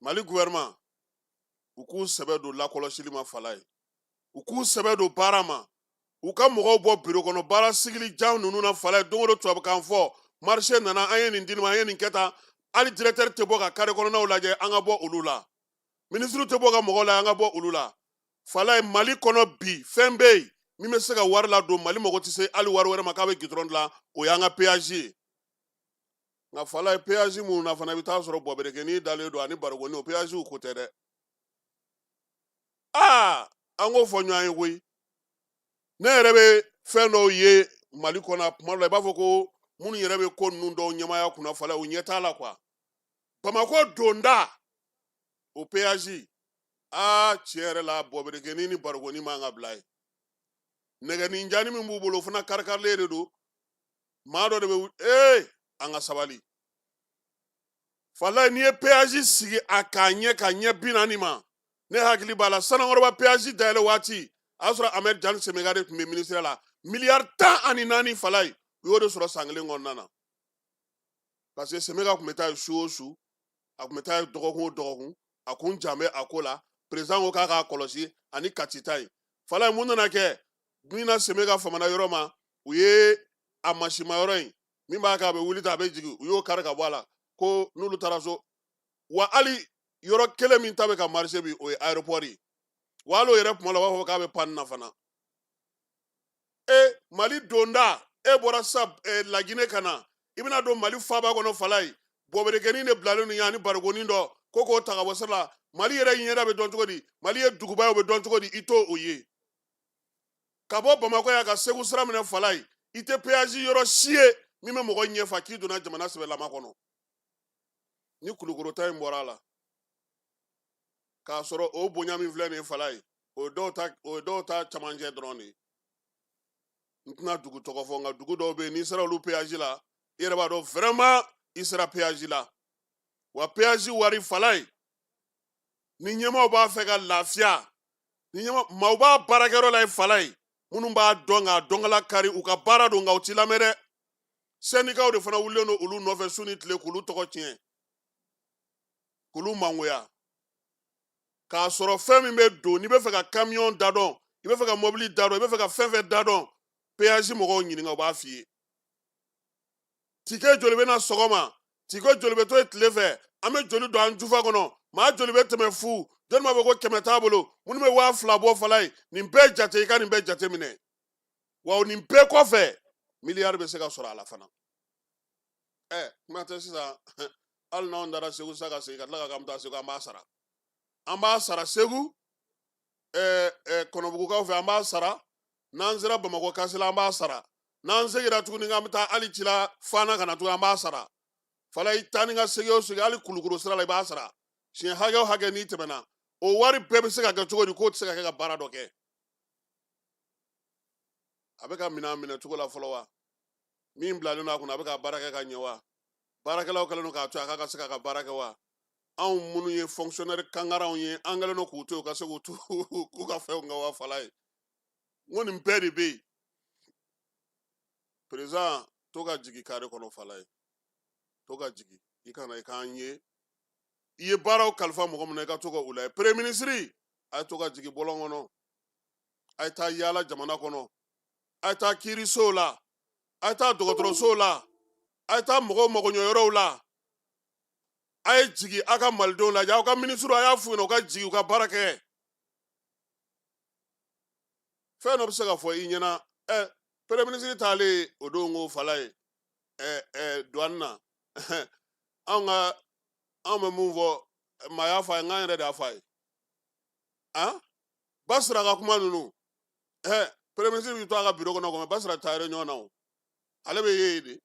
Mali gouvernement, u k'u sɛbɛ don lakɔlɔsili ma Falayi, u k'u sɛbɛ don baara ma, u ka mɔgɔw bɔ biro kɔnɔ baara sigili jan ninnu na Falayi. Don o don tubabukan fɔ, marché nana, an ye nin di nin ma, an ye nin kɛ tan. Hali directeur tɛ bɔ ka kare kɔnɔnaw lajɛ, an ka bɔ olu la. Minisiriw tɛ bɔ ka mɔgɔw la, an ka bɔ olu la Falayi. Mali kɔnɔ bi, fɛn bɛ yen min bɛ se ka wari ladon, Mali mago tɛ se hali wari wɛrɛ ma k'a bɛ gitɔrɔn dilan, o y'an ka péage ye. Nka Falayi, péage minnu na fana, i bɛ taa sɔrɔ bɔberekenin dalen don ani barikoni, o péage ko tɛ dɛ. Aa, an k'o fɔ ɲɔgɔn ye koyi. Ne yɛrɛ bɛ fɛn dɔw ye Mali kɔnɔ kuma dɔ la, i b'a fɔ ko minnu yɛrɛ bɛ ko ninnu dɔw ɲɛmaaya kunna Falayi, u ɲɛ t'a la quoi. Bamakɔ donda, o péage Aa, tiɲɛ yɛrɛ la, bɔberekɛnin ni barikoni man ka bila yen. Nɛgɛnin jani min b'u bolo, o fana karikarilen de don. Maa dɔ de bɛ, ee, an ka sabali. Falayi, n'i ye péage sigi a k'a ɲɛ ka ɲɛ 40 ma, ne hakili b'a la, Sanankɔrɔba péage dayɛlɛ waati, a y'a sɔrɔ Ahmed Jan Semeka de tun bɛ ministère la. Miliyari 14, Falayi, u y'o de sɔrɔ san kelen kɔnɔna na, parce que Semeka tun bɛ taa yen su o su, a tun bɛ taa yen dɔgɔkun o dɔgɔkun, a kun jan bɛ a ko la. Président ko k'a k'a kɔlɔsi ani Kati ta ye. Falayi, mun nana kɛ min na? Semeka famana yɔrɔ ma, u ye a masima yɔrɔ in min b'a kɛ a bɛ wuli ta, a bɛ jigin, u y'o kari ka bɔ a la, ko n'olu taara so. Wa hali yɔrɔ kelen min ta bɛ ka marché bi, o ye aéroport ye. Wa hali o yɛrɛ kuma la, u b'a fɔ k'a bɛ panne na fana. E Mali donda, e bɔra sa Laginɛ ka na, i bɛna don Mali faaba kɔnɔ, Falayi, bɔberekɛnin de bilalen don ani barikonin dɔ ko k'o ta ka bɔ sira la. Mali yɛrɛ ɲɛda bɛ dɔn cogo di? Mali ye duguba ye, o bɛ dɔn cogo di? I t'o o ye. Ka bɔ Bamakɔ yan ka Segu sira minɛ, Falayi, i tɛ péage yɔrɔ si ye min bɛ mɔgɔ ɲɛfa k'i donna jamana sɛbɛlama kɔnɔ. Ni Kulukoro ta in bɔra a la, k'a sɔrɔ o bonya min filɛ nin ye, Falayi, o ye dɔw ta camancɛ dɔrɔn de ye. N tɛna dugu tɔgɔ fɔ, nka dugu dɔw bɛ yen, n'i sera olu péage la, i yɛrɛ b'a dɔn vraiment i sera péage la. Wa péage wari, Falayi, ni ɲɛmaaw b'a fɛ ka lafiya, ni ɲɛma maaw b'a baarakɛyɔrɔ la ye, Falayi, minnu b'a dɔn k'a dɔnkala kari, u ka baara don, nka u t'i lamɛn dɛ. Sɛndikaw de fana wulilen don olu nɔfɛ su ni tile k'olu tɔgɔ tiɲɛ, k'olu mangoya, k'a sɔrɔ fɛn min bɛ don, n'i bɛ fɛ ka kamiyɔn da dɔn, i bɛ fɛ ka mɔbili da dɔn, i bɛ fɛ ka fɛn fɛn da dɔn, péage mɔgɔw ɲininka, u b'a f'i ye. Tike joli bɛ na sɔgɔma, tike joli bɛ to yen tile fɛ, an bɛ joli don an jufa kɔnɔ, maa joli bɛ tɛmɛ fu, jɔnni b'a fɔ ko 100 t'a bolo, minnu bɛ 2000 bɔ, Falayi, nin bɛɛ jate, i ka nin bɛɛ jate minɛ. Wa nin bɛɛ kɔfɛ, miliyari bɛ se ka sɔrɔ a la fana. Ɛ, kuma tɛ sisan, hali n'anw taara Segu sisan ka segin ka tila ka k'an bɛ taa Segu, an b'a sara, an b'a sara Segu, ɛ ɛ Kɔnɔbugukaw fɛ, an b'a sara. N'an sera Bamakɔ Kasila, an b'a sara. N'an seginna tuguni k'an bɛ taa hali cila Fana ka na tuguni, an b'a sara. Fala, i taa ni ka segin o segin, hali Kulukoro sira la, i b'a sara siɲɛ hakɛ o hakɛ n'i tɛmɛna. O wari bɛɛ bɛ se ka kɛ cogo di k'o tɛ se ka kɛ ka baara dɔ kɛ? A bɛ ka minɛn minɛ cogo la fɔlɔ wa? Min bilalen don a kunna, a bɛ ka baara kɛ ka ɲɛ wa? Baarakɛlaw kɛlen don k'a to a k'a ka se k'a ka baara kɛ wa? Anw minnu ye fonctionnaire kangaranw ye, an kɛlen don k'u to yen u ka se k'u to k'u ka fɛnw kɛ wa? Fala ye, n ko nin bɛɛ de bɛ yen. Président, to ka jigin carré kɔnɔ, Fala ye, to ka jigin, i kana i k'an ye. I ye baaraw kalifa mɔgɔ min na, i ka to ka u lajɛ. Premier ministre, a ye to ka jigin bɔlɔn kɔnɔ, a ye taa yaala jamana kɔnɔ, a ye taa kiirisow la, a ye taa dɔgɔtɔrɔsow la, a ye taa mɔgɔw magoɲɛyɔrɔw la. A ye jigin a ka malidenw lajɛ. Aw ka minisiriw, a y'a f'u ɲɛna u ka jigin u ka baara kɛ. Fɛn dɔ bɛ se ka fɔ i ɲɛna. Ɛ, premier ministre taalen o don ko, Fala ye, ɛ ɛ douane na, anw ka anw bɛ mun fɔ? Maa y'a fɔ a ye, n'an yɛrɛ de y'a fɔ a ye. Han, Basira ka kuma ninnu, ɛ, premier ministre bɛ to a ka bureau kɔnɔ kɔmi Basira taa réunion na, o ale bɛ ye yen de.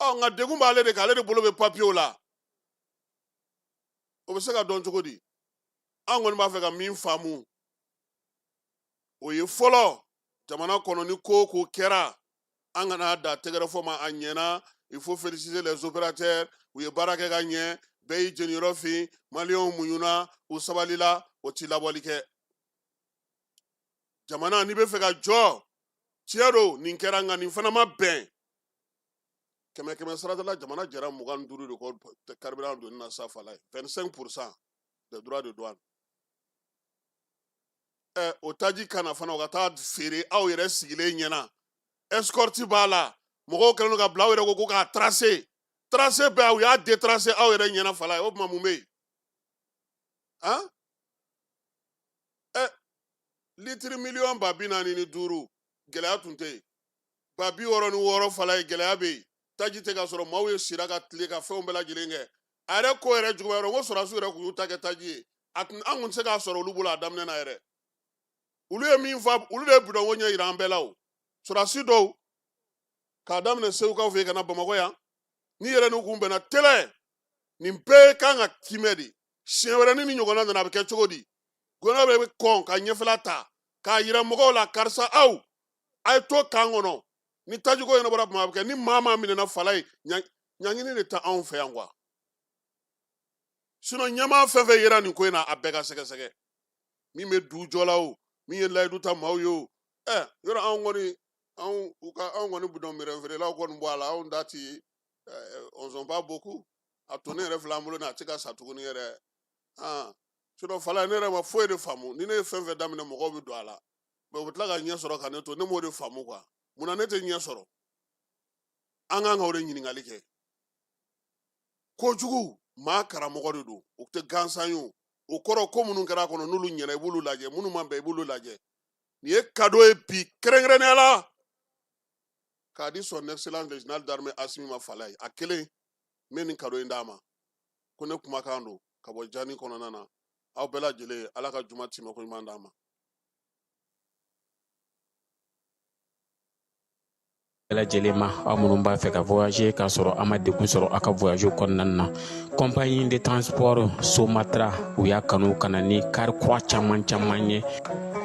Ɔ, nka degun b'ale de kan, ale de bolo bɛ papiyew la. O bɛ se ka dɔn cogo di? An kɔni b'a fɛ ka min faamu, o ye fɔlɔ, jamana kɔnɔ, ni ko o ko kɛra, an kana da tɛgɛrɛ fɔ ma a ɲɛna. Il faut féliciter les opérateurs, u ye baara kɛ ka ɲɛ, bɛɛ y'i jeniyɔrɔ fin, maliyɛnw muɲuna, u sabalila. O ti labɔli kɛ. Jamana, n'i bɛ fɛ ka jɔ, tiɲɛ don, nin kɛra, nka nin fana ma bɛn. Kɛmɛ kɛmɛ sarada la, jamana jɛra 25 de kɔ carburant donni na sa, Fala ye, 25 % des droits de douane. Ɛ, o taji kana fana o ka taa feere aw yɛrɛ sigilen ɲɛna. Escorte b'a la, mɔgɔw kɛlen don ka bila, aw yɛrɛ ko ko k'a tracer, tracer bɛɛ, u y'a détracer aw yɛrɛ ɲɛna, Fala ye. O tuma mun bɛ yen? Han, ɛ, litiri miliyɔn 45 000, gɛlɛya tun tɛ yen. 66 000, Fala ye, gɛlɛya bɛ yen. Taji tɛ ka sɔrɔ, maaw ye sira ka tile ka fɛnw bɛɛ lajɛlen kɛ. A yɛrɛ ko yɛrɛ juguya yɔrɔ, n ko sɔrɔdasiw yɛrɛ kun y'u ta kɛ taji ye. A tun, an kun tɛ se k'a sɔrɔ olu bolo a daminɛ na yɛrɛ. Olu ye min fɔ, olu de ye bidɔnko ɲɛ yira an bɛɛ la. O sɔrɔdasi dɔw k'a daminɛ Segukaw fɛ yen ka na Bamakɔ yan, n'i yɛrɛ n'u kun bɛnna tɛlɛ, nin bɛɛ kan ka kimɛ de. Siɲɛ wɛrɛ ni nin ɲɔgɔnna nana, a bɛ kɛ cogo di? Gouverneur bɛ kɔn ka ɲɛfɛla ta k'a yira mɔgɔw la, karisa, aw a ye to kan kɔnɔ. Ni tajiko ɲɛnabɔra tuma bɛ kɛ, ni maa maa minɛna fala ye, ɲangini de tɛ anw fɛ yan quoi. Sinon ɲɛmaa fɛn fɛn yera nin ko in na, a bɛɛ ka sɛgɛsɛgɛ. Min bɛ du jɔ la o, min ye layidu ta maaw ye o, ɛ yɔrɔ anw kɔni, anw u ka anw kɔni bidɔn minɛn feerelaw kɔni bɔ a la, anw da ti, on sont pas beaucoup. A to ne yɛrɛ filɛ an bolo ni a tɛ ka sa tuguni yɛrɛ. Ah, sinon fala, ne yɛrɛ ma foyi de faamu. Ni ne ye fɛn fɛn daminɛ, mɔgɔw bɛ don a la, mais u bɛ tila ka ɲɛ sɔrɔ ka ne to. Ne m'o de faamu quoi. Munna ne tɛ ɲɛ sɔrɔ? An kan ka o de ɲininkali kɛ. Kojugu maa karamɔgɔ de don, o tɛ gansan ye. O o kɔrɔ, ko minnu kɛra a kɔnɔ, n'olu ɲɛna, i b'olu lajɛ, minnu ma bɛn, i b'olu lajɛ. Nin ye cadeau ye bi, kɛrɛnkɛrɛnnenya la k'a di son excellence le général d'armée Asimi ma. Fala ye a kelen n bɛ nin cadeau in d'a ma. Ko ne kumakan don ka bɔ jani kɔnɔna na. Aw bɛɛ lajɛlen, Ala ka juma timɛ ko ɲuman d'an ma. Bɛɛ lajɛlen ma, aw minnu b'a fɛ ka voyager k'a sɔrɔ a ma degun sɔrɔ aw ka voyage kɔnɔna na, compagnie de transport Somatra, u y'a kanu ka na ni kari kura caman caman ye,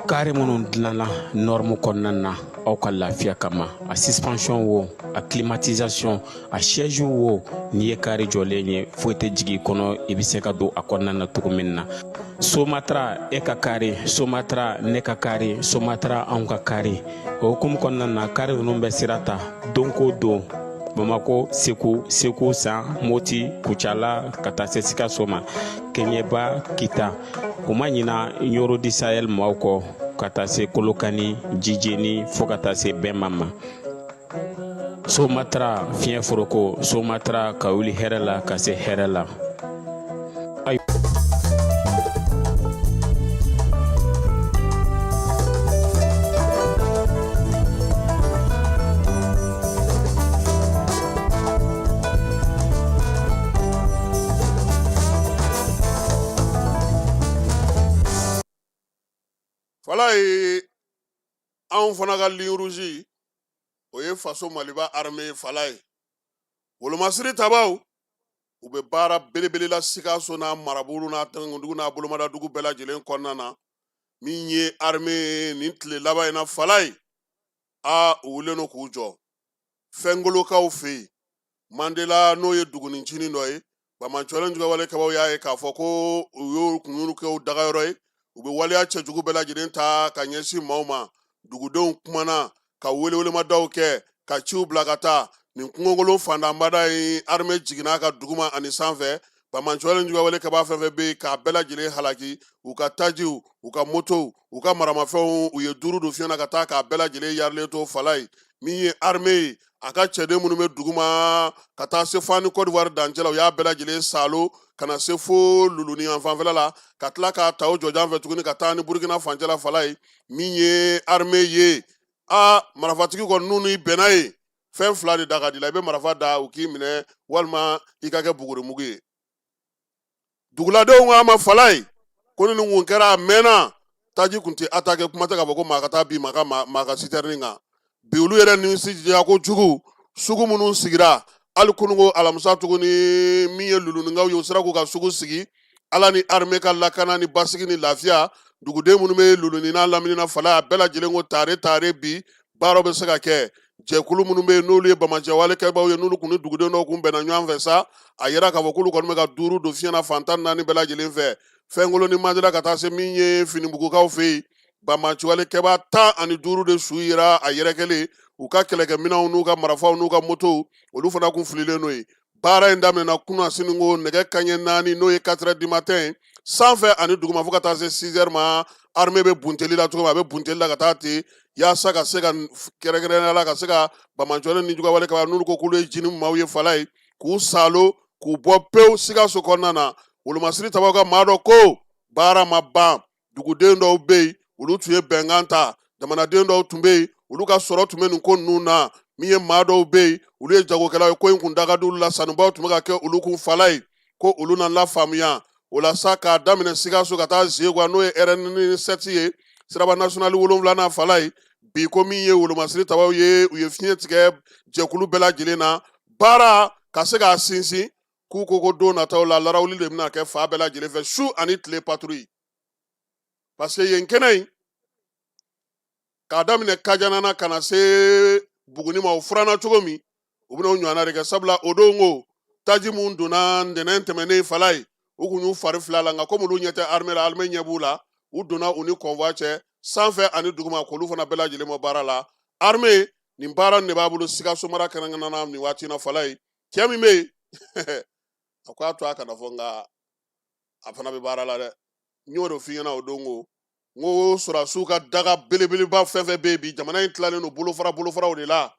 kari minnu dilanna norme kɔnɔna na aw ka lafiya kama. A suspension wo, a climatisation, a siège wo, n'i ye kari jɔlen ye, foyi tɛ jigin i kɔnɔ, i bɛ se ka don a kɔnɔna na cogo min na. Somatra, e ka kari Somatra, ne ka kari Somatra, anw ka kari. O hukumu kɔnɔna na, kari ninnu bɛ sira ta don ko don Bamako, Segu, Segu San, Moti, Kucala, ka taa se Sikaso ma, Kɛɲɛba, Kita. U ma ɲina Ɲoro du Sahel maaw kɔ, ka taa se Kolokani, Jijeni, fo ka taa se Bɛnma ma. Somatra, fiɲɛ foroko Somatra, ka wuli hɛrɛ la ka se hɛrɛ la. Fala ye anw fana ka ligne rouge, o ye faso Maliba armée. Fala ye wolomasiri tabaw, u bɛ baara belebele la Sikaso n'a marabolo n'a tɛnkundugu n'a bolomadadugu bɛɛ lajɛlen kɔnɔna na. Min ye armée nin tile laban in na, fala ye a u wulilen don k'u jɔ Fɛnkolokaw fɛ yen, Mandela, n'o ye dugunin cinin dɔ ye. Banbaanciwale juguyawale kɛbaaw y'a ye k'a fɔ ko u y'u kun y'u kɛ u dagayɔrɔ ye, u bɛ waleya cɛjugu bɛɛ lajɛlen ta ka ɲɛsin maaw ma. Dugudenw kumana ka welewelemadaw kɛ, ka ciw bila ka taa nin kungokolon fantanbada in. Armée jiginna ka duguma ani sanfɛ, banbaanciwale juguyawale kɛbaa fɛn fɛn bɛ yen, k'a bɛɛ lajɛlen halaki. U ka tajiw, u ka motow, u ka maramafɛnw, u ye duuru don fiɲɛ na ka taa k'a bɛɛ lajɛlen yarilen to. Fala ye min ye armée ye, a ka cɛden minnu bɛ duguma ka taa se fo ni Côte d'Ivoire dancɛ la, u y'a bɛɛ lajɛlen salo ka na se fo Luluni yan fanfɛla la, ka tila k'a ta o jɔjan fɛ tuguni ka taa ni Burukina fancɛ la. Fala ye min ye armée ye, a marifatigi kɔni n'u n'i bɛnna ye, fɛn fila de da ka di la: i bɛ marifa da u k'i minɛ, walima i ka kɛ bugurimugu ye. Duguladenw ko a ma, fala ye, ko ni nin kun kɛra a mɛnna, taji kun tɛ attaquer, kuma tɛ k'a fɔ ko maa ka taa bin maa ka maa ka citerne kan. Bi olu yɛrɛ nimisi diya kojugu. Sugu minnu sigira hali kununko alamisa tuguni, min ye Lulunikaw ye, u sera k'u ka sugu sigi Ala ni armée ka lakana ni basigi ni lafiya. Duguden minnu bɛ Luluni n'a lamini na, fala, a bɛɛ lajɛlen ko tare tare, bi baaraw bɛ se ka kɛ. Jɛkulu minnu bɛ yen, n'olu ye banbaanciwale kɛbaaw ye, n'olu kun ni duguden dɔw kun bɛnna ɲɔgɔn fɛ sa, a yira k'a fɔ k'olu kɔni bɛ ka duuru don fiɲɛ na fan 14 bɛɛ lajɛlen fɛ, Fɛnkolo ni Mandela, ka taa se min ye Finibugukaw fɛ yen. Banbaanciwale kɛbaa 15 de su yera a yɛrɛkɛlen. U ka kɛlɛkɛminɛnw n'u ka marifaw n'u ka motow, olu fana kun fililen n'o ye. Baara in daminɛna kunasini ko nɛgɛ kanɲɛ 4, n'o ye 4 heures du matin, sanfɛ ani duguma, fo ka taa se 6 heures ma. Armée bɛ bunteli la cogo min, a bɛ bunteli la ka taa ten, yaasa ka se ka kɛrɛnkɛrɛnnenya la ka se ka banbaanciwale ni juguyawale kɛbaa, n'olu ko k'olu ye jini maaw ye, fala ye, k'u salo k'u bɔ pewu Sikaso kɔnɔna na. Wolomasiri tabaw ka maa dɔ ko baara ma ban. Duguden dɔw bɛ yen, olu tun ye bɛnkan ta. Jamanaden dɔw tun bɛ yen, olu ka sɔrɔ tun bɛ nin ko ninnu na. Min ye maa dɔw bɛ yen, olu ye jagokɛlaw ye, ko in kun da ka di olu la, sanubaw tun bɛ ka kɛ olu kun. Fala ye ko olu na lafaamuya o la sa, k'a daminɛ Sikaso ka taa Zegwa, n'o ye RN 7 ye, siraba national wolonwulanan. Fala ye bi ko min ye wolomasiri tabaw ye, u ye fiɲɛ tigɛ jɛkulu bɛɛ lajɛlen na, baara ka se k'a sinsin. K'u ko ko don nataw la, larawuli de bɛna kɛ fan bɛɛ lajɛlen fɛ, su ani tile patrouille. Parce que yen kɛnɛ in, k'a daminɛ Kajana na ka na se Buguni ma, o furanna cogo min, u bɛna o ɲɔgɔnna de kɛ. Sabula o don ko taji mun donna ntɛnɛn tɛmɛnen, Falaye, u kun y'u fari fila la, nka komi olu ɲɛ tɛ armée la, armée ɲɛ b'u la, u donna u ni convoi cɛ sanfɛ ani duguma, k'olu fana bɛɛ lajɛlen bɔ baara la. Armée, nin baara de b'a bolo Sikaso mara kɛrɛnkɛrɛnnenya na nin waati in na. Falaye, cɛ min bɛ yen, a ko a to a kana fɔ, nka a fana bɛ baara la dɛ. N y'o de f'i ɲɛna o don ko n ko sɔrɔdasiw ka daga belebeleba fɛn fɛn bɛ yen bi, jamana in tilalen don bolofara bolofaraw de la.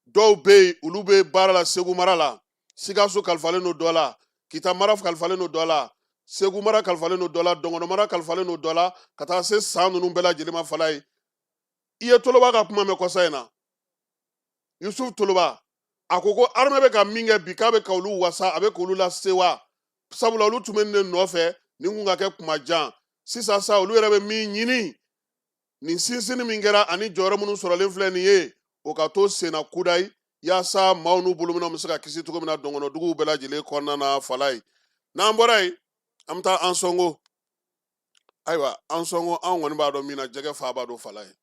Dɔw bɛ yen, olu bɛ baara la Segu mara la, Sikaso kalifalen don dɔ la, Kita mara kalifalen don dɔ la, Segu mara kalifalen don dɔ la, Dɔngɔnɔ mara kalifalen don dɔ la, ka taa se san ninnu bɛɛ lajɛlen ma. Falaye, i ye Toloba ka kuma mɛn kɔsa in na, Yusuf Toloba, a ko ko armée bɛ ka min kɛ bi, k'a bɛ ka olu wasa, a bɛ k'olu lasewa, sabula olu tun bɛ nin de nɔfɛ, nin kun ka kɛ kuma jan. Sisan sa, olu yɛrɛ bɛ min ɲini, nin sinsinni min kɛra ani jɔyɔrɔ minnu sɔrɔlen filɛ nin ye, o ka to senna kudayi, yaasa maaw n'u bolominɛnw bɛ se ka kisi cogo min na dɔngɔnɔduguw bɛɛ lajɛlen kɔnɔna na. Falaye, n'an bɔra yen, an bɛ taa Ansɔngo. Ayiwa, Ansɔngo, anw kɔni b'a dɔn min na, jɛgɛ fa b'a dɔn. Falaye,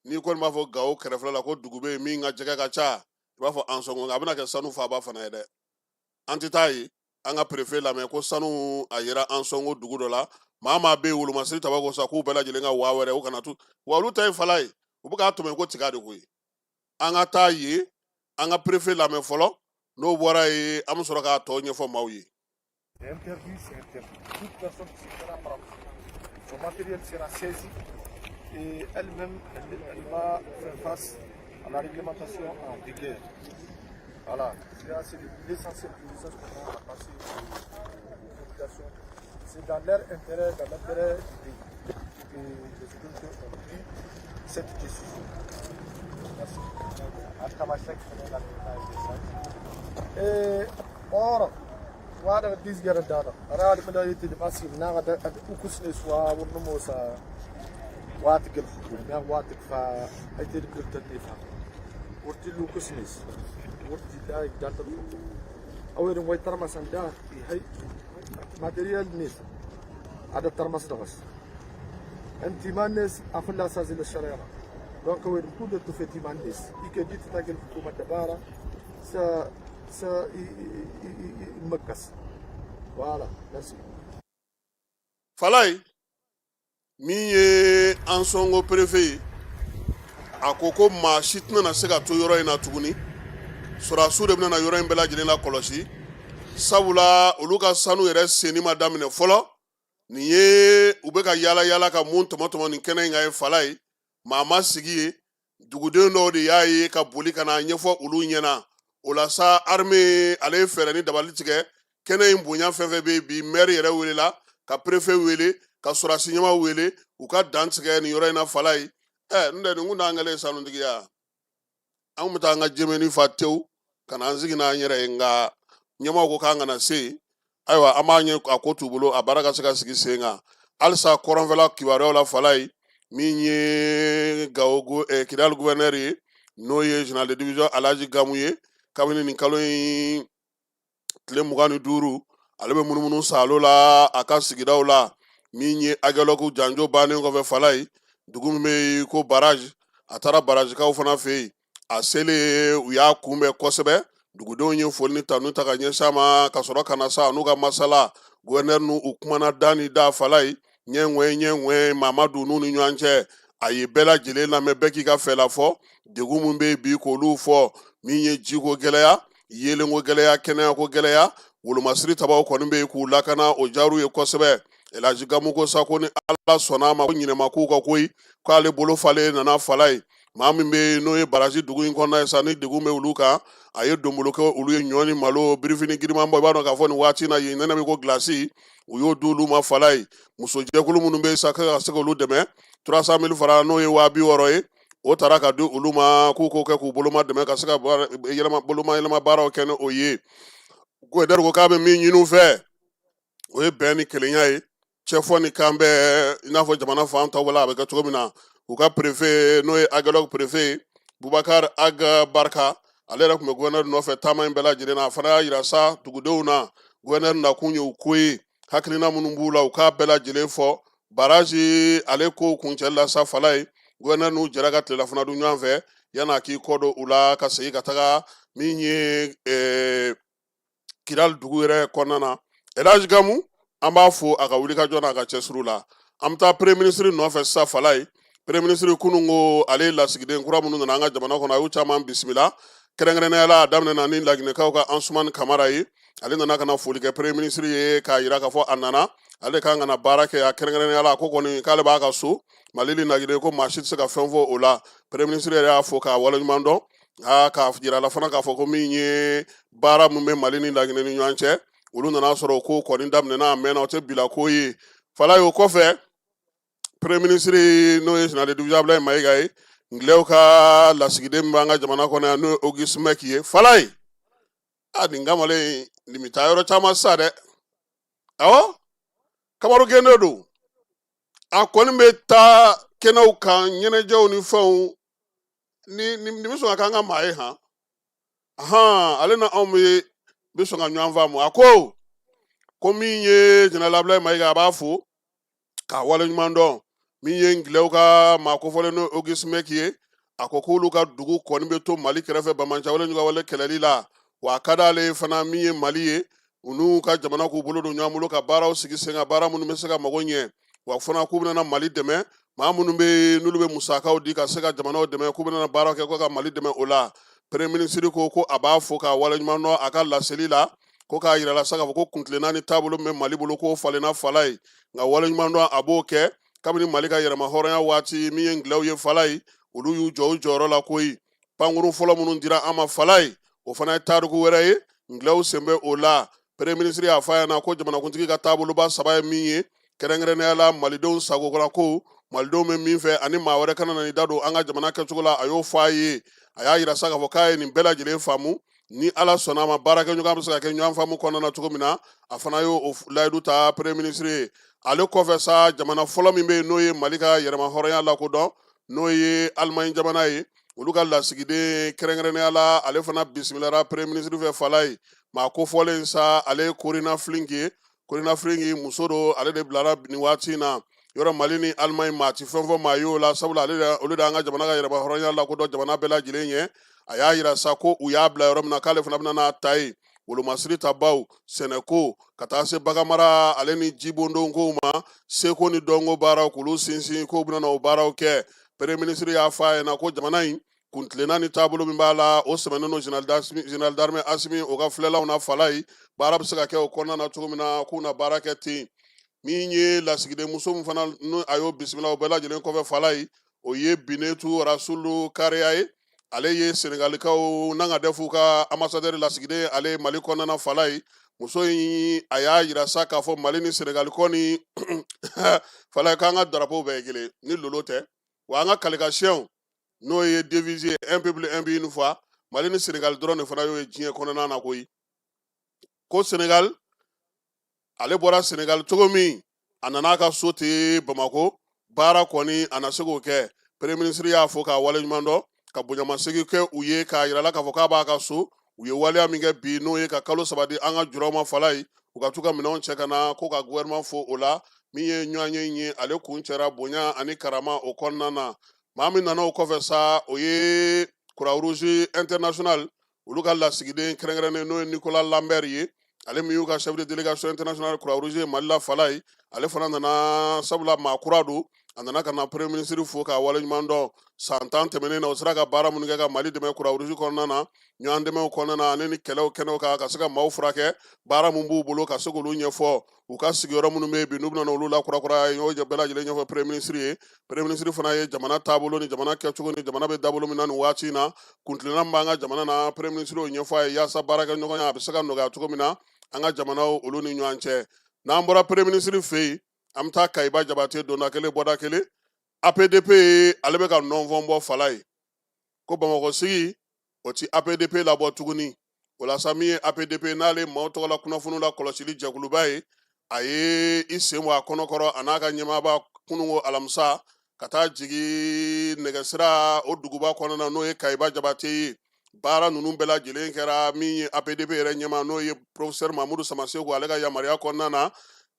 n'i kɔni b'a fɔ Gawo kɛrɛfɛla la ko dugu bɛ yen min ka jɛgɛ ka ca, i b'a fɔ Ansɔngo. A bɛna kɛ sanu faaba fana ye dɛ. An tɛ taa yen, an ka perefe lamɛn ko sanu a yera Ansɔngo dugu dɔ la. Maa maa bɛ yen, wolomasiri taba ko sa, k'u bɛɛ lajɛlen ka waa wɛrɛ, o kana tu wa olu ta ye. Falaye, u bɛ k'a tɔmɔ ko tiga de koyi. An ka taa yen, an ka perefe lamɛn fɔlɔ. N'o bɔra yen, an bɛ sɔrɔ k'a tɔ ɲɛfɔ maaw ye. C'est interdit, c'est interdit. Toute personne qui se fera prendre, son matériel sera saisi et elle-même, elle va faire face à la réglementation en vigueur. Voilà, c'est l'essentiel du message qu'on a à passer aux populations. C'est dans leur intérêt, dans l'intérêt du pays, que les autorités ont pris cette décision. Merci. Et or, wada disgara dada ara da yiti masi na da ukusne suwa wurno mosa watik na watik fa aytir kirtan fa wurti lukusnes wurti da data awer way tarmasan da hay material nis ada tarmas dagas انت مانس افلا سازل الشريرة donc وين كل تفتي مانس يكديت تاكل الحكومة دبارة sa sa مكس. Voilà, merci. Falaye, min ye Ansɔngo perefe ye, a ko ko maa si tɛna se ka to yɔrɔ in na tuguni. Sɔrɔdasiw de bɛna yɔrɔ in bɛɛ lajɛlen la kɔlɔsi, sabula olu ka sanu yɛrɛ senni ma daminɛ fɔlɔ. Nin ye u bɛ ka yaala yaala ka mun tɔmɔ tɔmɔ nin kɛnɛ in kan ye. Falaye, maa ma sigi ye, duguden dɔw de y'a ye ka boli ka n'a ɲɛfɔ olu ɲɛna. O la sa, armée ale ye fɛɛrɛ ni dabali tigɛ. Kɛnɛ in bonya fɛn fɛn bɛ yen bi, maire yɛrɛ welela, ka préfet wele, ka sɔrɔdasi ɲɛmaa wele, u ka dan tigɛ nin yɔrɔ in na. Falaye, ɛ n tɛ nin kun t'an kɛlen sanutigiya, an kun bɛ taa an ka jɛmɛni fa tewu ka na an sigi n'an yɛrɛ ye, nka ɲɛmaaw ko k'an kana se yen. Ayiwa, an b'a ɲɛ a ko t'u bolo, a baara ka se ka sigi sen kan halisa. Kɔrɔnfɛla kibaruyaw la, Falaye, min ye Gawo Kidali gouverneur ye, n'o ye général de division Alhaji Gamu ye, kabini nin kalo in tile 25, ale bɛ munumunu saalo la a ka sigidaw la. Min ye Agelɔku janjo bannen kɔfɛ, Falaye, dugu min bɛ yen ko Barage, a taara Barajikaw fana fɛ yen. A selen, u y'a kunbɛn kosɛbɛ. Dugudenw ye foli ni tanu ta ka ɲɛsin a ma, ka sɔrɔ ka na sa n'u ka masala. Gouverneur n'u u kumana da ni da. Falaye, ɲɛŋɛ ɲɛŋɛ Mamadu n'u ni ɲɔgɔn cɛ, a ye bɛɛ lajɛlen lamɛn, bɛɛ k'i ka fɛla fɔ, degun min bɛ yen bi k'olu fɔ, min ye jiko gɛlɛya, yeelenko gɛlɛya, kɛnɛyako gɛlɛya. Wolomasiri tabaw kɔni bɛ yen k'u lakana, o diyar'u ye kosɛbɛ. Elhaji Gamu ko sa ko ni Ala sɔnna a ma, ko ɲinɛma k'u ka koyi, k'ale bolo falen nana. Falaye, maa min bɛ yen n'o ye baraji dugu in kɔnɔna ye sa, ni degun bɛ olu kan, a ye donbolo kɛ olu ye, ɲɔ ni malo, birifini giriman bɔ. I b'a dɔn k'a fɔ nin waati in na yen nɛnɛ bɛ ko gilasi, u y'o di olu ma. Falaye, musojɛkulu minnu bɛ yen sa, ka se k'olu dɛmɛ, 300 mille francs, n'o ye 60.000 ye, o taara ka di olu ma, k'u k'o kɛ k'u boloma dɛmɛ ka se ka boloma yɛlɛma baaraw kɛ ni o ye. Gouverneur ko k'a bɛ min ɲini u fɛ, o ye bɛn ni kelenya ye, cɛfɔ ni kan bɛɛ, i n'a fɔ jamana fan tɔw la a bɛ kɛ cogo min na. U ka préfet, n'o ye Agelɔk préfet ye, Bubakar Ag Barka, ale yɛrɛ tun bɛ gouverneur nɔfɛ taama in bɛɛ lajɛlen na. A fana y'a yira sa dugudenw na, gouverneur nakun ye u ko ye, hakilina minnu b'u la, u k'a bɛɛ lajɛlen fɔ. Baraji ale ko kuncɛli la sa Falaye, gouverneur n'u jɛra ka tilelafana dun ɲɔgɔn fɛ yan'a k'i kɔ don u la ka segin ka taga min ye Kidali dugu yɛrɛ kɔnɔna na. Elhaji Gamu, an b'a fo a ka wulikajɔ n'a ka cɛsiriw la. An bɛ taa premier ministre nɔfɛ sisan Falaye. Premier ministre kunun ko ale ye lasigiden kura minnu nana an ka jamana kɔnɔ, a y'u caman bisimila, kɛrɛnkɛrɛnnenya la a daminɛna ni Laginɛkaw ka Ansumani Kamara ye. Ale nana ka na foli kɛ premier ministre ye k'a yira k'a fɔ a nana, ale kan ka na baara kɛ a kɛrɛnkɛrɛnnenya la. A ko kɔni k'ale b'a ka so, Mali ni Laginɛ ko maa si tɛ se ka fɛn fɔ o la. Premier ministre yɛrɛ y'a fo k'a waleɲuman dɔn, k'a yira a la fana k'a fɔ ko min ye baara min bɛ Mali ni Laginɛ ni ɲɔgɔn cɛ, olu nana sɔrɔ o ko kɔni daminɛna a mɛnna, o tɛ bila ko ye Falaye. O kɔfɛ, premier ministre n'o ye général de division Abdoulaye Mayiga ye, Ngilɛw ka lasigiden min b'an ka jamana kɔnɔ yan, n'o ye Auguste Meck ye Falaye. A nin kamalen nin bɛ taa yɔrɔ caman sisan dɛ. Awɔ, Kamaru Gendo don, a kɔni bɛ taa kɛnɛw kan, ɲɛnajɛw ni fɛnw. Ni nin bɛ sɔn ka k'an ka maa ye han ahan, ale na anw bɛ sɔn ka ɲɔgɔn faamu. A ko min ye général Abdoulaye Mayiga, a b'a fo k'a waleɲuman dɔn. Min ye Ngilɛw ka maa kofɔlen n'o Auguste Meck ye, a ko k'olu ka dugu kɔni bɛ to Mali kɛrɛfɛ banbaanciwale juguwale kɛlɛli la, wa a ka d'ale ye fana min ye Mali ye, u n'u ka jamana k'u bolo don ɲɔgɔn bolo ka baaraw sigi sen kan, baara minnu bɛ se ka mago ɲɛ. Wa fana k'u bɛna Mali dɛmɛ, maa minnu bɛ yen n'olu bɛ musakaw di ka se ka jamanaw dɛmɛ, k'u bɛna baara kɛ ko ka Mali dɛmɛ o la. Premier ministre ko a b'a fo k'a waleɲuman dɔn a ka laseli la, ko k'a yira la sa k'a fɔ ko kuntilenna ni taabolo min bɛ Mali bolo, k'o falenna Falaye, nka waleɲuman dɔn a b'o kɛ. Kabini Mali ka yɛrɛma hɔrɔnya waati, min ye Ngilɛw ye Falaye, olu y'u jɔ u jɔyɔrɔ la koyi. Pankurun fɔlɔ minnu dira an ma Falaye, o fana ye tariku wɛrɛ ye, Ngilɛw sen bɛ o la. Premier ministre y'a fɔ a ɲɛna ko jamanakuntigi ka taaboloba saba ye min ye, kɛrɛnkɛrɛnnenya la malidenw sagokɔrɔ ko malidenw bɛ min fɛ ani maa wɛrɛ kana na i da don an ka jamana kɛcogo la, a y'o fɔ a ye. A y'a yira sa k'a fɔ k'a ye nin bɛɛ lajɛlen faamu, ni Ala sɔnna a ma, baarakɛɲɔgɔn bɛ se ka kɛ ɲɔgɔn faamu kɔnɔna na cogo min na. A fana y'o layidu ta premier ministre ye. Ale kɔfɛ sa, jamana fɔlɔ min bɛ yen n'o ye Mali ka yɛrɛma hɔrɔnya lakodɔn, n'o ye Alimaɲi jamana ye, olu ka lasigiden kɛrɛnkɛrɛnnenya la, ale fana bisimilara premier ministre fɛ Falaye. Maa kofɔlen sa, ale ye Korina Flink ye. Korina Flink muso don, ale de bilara nin waati in na yɔrɔ. Mali ni Alimaɲi, maa ti fɛn fɔ maa y'o la, sabula ale olu de an ka jamana ka yɛrɛma hɔrɔnya lakodɔn jamana bɛɛ lajɛlen ye. A y'a yira sa ko u y'a bila yɔrɔ min na, k'ale fana bɛna n'a ta ye, wolomasiri tabaw, sɛnɛko, ka taa se baganmara ale ni jibondonkow ma, seko ni dɔnko baaraw, k'olu sinsin, k'o bɛna o baaraw kɛ. Premier ministre y'a fɔ a ɲɛna ko jamana in kuntilenna ni taabolo min b'a la, o sɛmɛnen don général d'armée Asimi o ka filɛlaw na Falaye, baara bɛ se ka kɛ o kɔnɔna na cogo min na, k'u na baara kɛ ten. Min ye lasigiden muso min fana n'o a y'o bisimila o bɛɛ lajɛlen kɔfɛ Falaye, o ye Binetu Rasulu Kariya ye. Ale ye Senegalikaw n'an ka dɛfu ka ambassadeur lasigiden ale Mali kɔnɔna na Falaye. Muso in a y'a yira sa k'a fɔ Mali ni Senegali kɔni Falaye, k'an ka drapeau bɛɛ ye kelen ni lolo tɛ, wa an ka kalikasiyɛnw n'o ye devise ye un peuple, un but, une foi, Mali ni Senegali dɔrɔn de fana y'o ye diɲɛ kɔnɔna na koyi. Ko Senegal, ale bɔra Senegal cogo min, a nana a ka so ten Bamakɔ, baara kɔni a na se k'o kɛ. Premier ministre y'a fɔ k'a waleɲuman dɔn, ka bonyamasegin kɛ u ye, k'a yira la k'a fɔ k'a b'a ka so. U ye waleya min kɛ bi, n'o ye ka kalo 3 di an ka juraw ma Falaye, u ka t'u ka minɛnw cɛ ka na, ko ka gouvernement fo o la. Min ye ɲɔgɔnye in ye, ale kun cɛra bonya ani karama o kɔnɔna na. Maa min nana o kɔfɛ sa, o ye Croix Rouge International olu ka lasigiden kɛrɛnkɛrɛnnen, n'o ye Nicolas Lambert ye, ale min y'u ka chef de délégation internationale Croix Rouge Mali la Falaye. Ale fana nana, sabula maa kura don, a nana ka na premier ministre fo k'a waleɲuman dɔn. San 10 tɛmɛnen na, o sera ka baara minnu kɛ ka Mali dɛmɛ Croix Rouge kɔnɔna na, ɲɔgɔn dɛmɛw kɔnɔna na, ale ni kɛlɛw kɛnɛw kan, ka se ka maaw furakɛ, baara min b'u bolo ka se k'olu ɲɛfɔ, u ka sigiyɔrɔ minnu bɛ yen bi n'u bɛna olu lakurakuraya, y'o bɛɛ lajɛlen ɲɛfɔ premier ministre ye. Premier ministre fana ye jamana taabolo ni jamana kɛcogo ni jamana bɛ dabolo min na nin waati in na, kuntilenna min b'an ka jamana na, premier ministre y'o ɲɛfɔ a ye, yaasa baarakɛɲɔgɔnya a bɛ se ka nɔgɔya cogo min na an ka jamanaw olu ni ɲɔgɔn cɛ. N'an bɔra premier ministre fɛ yen, an bɛ taa Kayiba Jabate, donda kelen bɔda kelen. APDP ale bɛ ka nɔnfɔn bɔ Falaye, ko Bamakɔ sigi o ti APDP labɔ tuguni. O la sa, min ye APDP n'ale maaw tɔgɔ la kunnafoni la kɔlɔsili jɛkuluba ye, a ye i sen bɔ a kɔnɔkɔrɔ, a n'a ka ɲɛmaaba, kununko alamisa, ka taa jigin nɛgɛsira o duguba kɔnɔna na, n'o ye Kayiba Jabate ye. Baara ninnu bɛɛ lajɛlen kɛra min ye APDP yɛrɛ ɲɛmaa, n'o ye professeur Mamudu Samaseku, ale ka yamaruya kɔnɔna na.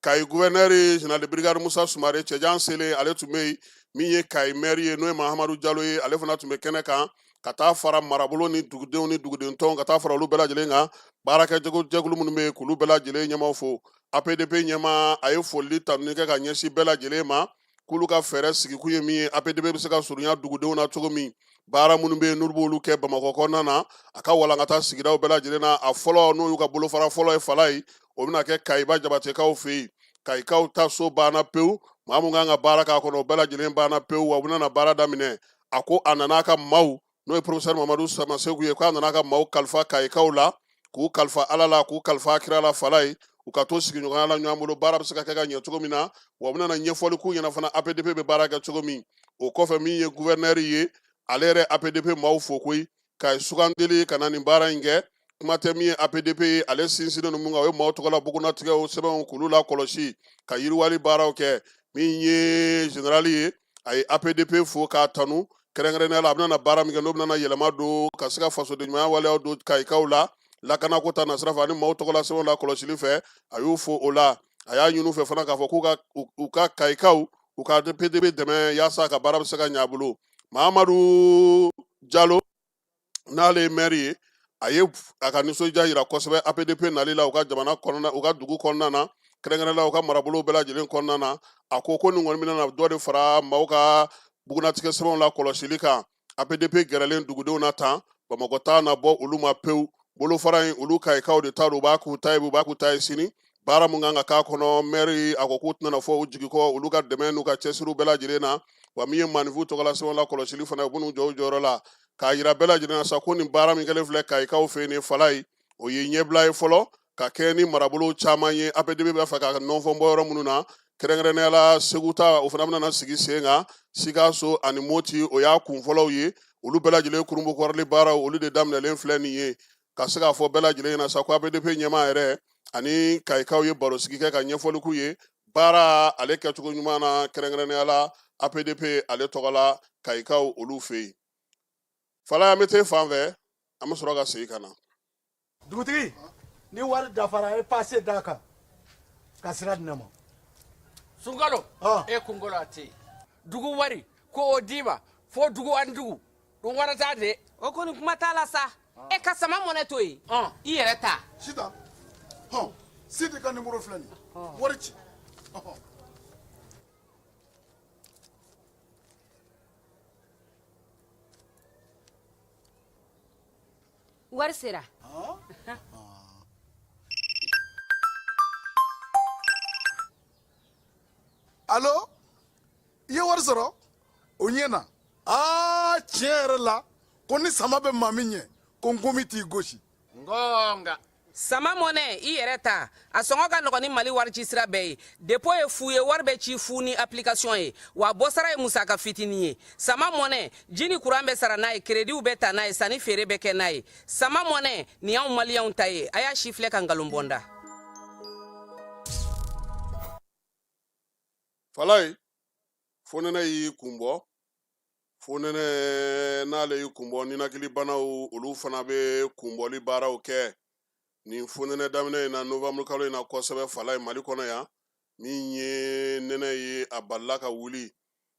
Kayi guvɛnɛri général de brigade Musa Sumare cɛjan selen, ale tun bɛ yen. Min ye Kayi mɛri ye, n'o ye Mahamadu Jalo ye, ale fana tun bɛ kɛnɛ kan, ka taa fara marabolo ni dugudenw ni dugudentɔnw, ka taa fara olu bɛɛ lajɛlen kan. Baarakɛjɛkulu minnu bɛ yen, k'olu bɛɛ lajɛlen ɲɛmaaw fo. APDP ɲɛmaa, a ye foli tanuni kɛ ka ɲɛsin bɛɛ lajɛlen ma, k'olu ka fɛɛrɛ sigikun ye min ye, APDP bɛ se ka surunya dugudenw na cogo min. Baara minnu bɛ yen, n'olu b'olu kɛ Bamakɔ kɔnɔna na, a ka walankata sigidaw bɛɛ lajɛlen na. A fɔlɔ, n'o y'u ka bolofara fɔlɔ ye Falayi, o bɛna kɛ Kayiba Jabatekaw fɛ yen. Kayikaw ta so banna pewu, maa mun kan ka baara k'a kɔnɔ, o bɛɛ lajɛlen banna pewu, wa u bɛna na baara daminɛ. A ko a nana a ka maaw, n'o ye professeur Mamadu Samaseku ye, k'a nana a ka maaw kalifa Kayikaw la, k'u kalifa Ala la, k'u kalifa kira la Falayi, u ka to sigiɲɔgɔnya la ɲɔgɔn bolo, baara bɛ se ka kɛ ka ɲɛ cogo min na. Wa u bɛna na ɲɛfɔli k'u ɲɛna fana APDP bɛ baara kɛ cogo min. O kɔfɛ, min ye gouverneur ye, ale yɛrɛ APDP maaw fo koyi, ka sugandili ka na nin baara in kɛ. Kuma tɛ, min ye APDP ye, ale sinsinnen don mun kan, o ye maaw tɔgɔla bugunnatigɛw sɛbɛnw k'olu lakɔlɔsi, ka yiriwali baaraw kɛ. Min ye général ye, a ye APDP fo k'a tanu, kɛrɛnkɛrɛnnenya la a bɛna na baara min kɛ, n'o bɛna na yɛlɛma don ka se ka fasoden ɲumanya waleyaw don Kayikaw la, lakanako ta nasira fɛ ani maaw tɔgɔla sɛbɛnw lakɔlɔsili fɛ. A y'u fo o la. A y'a ɲini u fɛ fana k'a fɔ k'u ka u ka Kayikaw, u ka APDP dɛmɛ yaasa ka baara bɛ se ka ɲɛ a bolo. Mahamadu Jalo, n'ale ye mɛri ye, a ye a ka nisɔndiya yira kosɛbɛ APDP nali la u ka jamana kɔnɔna, u ka dugu kɔnɔna na, kɛrɛnkɛrɛnnenya la u ka marabolow bɛɛ lajɛlen kɔnɔna na. A ko ko nin kɔni bɛna na dɔ de fara maaw ka bugunnatigɛ sɛbɛnw la kɔlɔsili kan. APDP gɛrɛlen dugudenw na tan, Bamakɔ ta na bɔ olu ma pewu. Bolofara in, olu Kayikaw de ta don, u b'a k'u ta ye, u b'a k'u ta ye sini. Baara mun kan ka k'a kɔnɔ, mɛri a ko k'u tɛna fɔ u jigi kɔ olu ka dɛmɛ n'u ka cɛsiriw bɛɛ lajɛlen na. Wa min ye maaninfinw tɔgɔla sɛbɛnw la kɔlɔsili fana, u b'u jɔ u jɔyɔrɔ la k'a yira bɛɛ lajɛlen na sa ko nin baara min kɛlen filɛ Kayikaw fɛ yen nin Falayi, o ye ɲɛbila ye fɔlɔ ka kɛ ni marabolo caman ye APDP b'a fɛ ka nɔnfɔn bɔ yɔrɔ minnu na, kɛrɛnkɛrɛnnenya la Segu ta, o fana bɛna na sigi sen kan Sikaso ani Moti, o y'a kun fɔlɔw ye. Olu bɛɛ lajɛlen kurunbonkɔrɔli baaraw, olu de daminɛlen filɛ nin ye. Ka se k'a fɔ bɛɛ lajɛlen ɲɛna sa ko APDP ɲɛmaa yɛrɛ ani Kayikaw ye barosigi kɛ ka ɲɛfɔli k'u ye baara ale kɛcogo ɲuman na, kɛrɛnkɛrɛnnenya la APDP ale tɔgɔ la Kayikaw olu fɛ yen. Falayi, an bɛ t'e fan fɛ, an bɛ sɔrɔ ka segin ka na. Dugutigi, ni wari dafara, e pase d'a kan ka sira di ne ma. Sunkalo, e kunkolo a tɛ dugu wari ko o d'i ma fo dugu ani dugu dun warata de. O kɔni, kuma t'a la sa. E ka sama mɔnɛ to yen, i yɛrɛ ta. Sitan, hɔn, Sidi ka nimoro filɛ nin ye, wari ci. Wari sera. Alo, i ye wari sɔrɔ, o ɲɛna. Aa, tiɲɛ yɛrɛ la, ko ni sama bɛ maa min ɲɛ, ko nkomi t'i gosi. Ngonga. Sama mɔnɛ, i yɛrɛ ta, a sɔngɔ ka nɔgɔn ni Mali wari ci sira bɛɛ ye. Dépôt ye fu ye, wari bɛ ci fu ni application ye, wa bɔsara ye musaka fitinin ye. Sama mɔnɛ, ji ni kuran bɛ sara n'a ye, kerediw bɛ ta n'a ye, sanni feere bɛ kɛ n'a ye. Sama mɔnɛ nin y'anw Maliyɛnw ta ye. A y'a si filɛ ka nkalon bɔ n da. Falayi, fonɛnɛ y'i kun bɔ. Fonɛnɛ n'ale y'i kun bɔ, ninakilibanaw olu fana bɛ kunbɔli baaraw kɛ nin fonɛnɛ daminɛ in na, novembre kalo in na kosɛbɛ. Falayi, Mali kɔnɔ yan, min ye nɛnɛ ye, a balila ka wuli.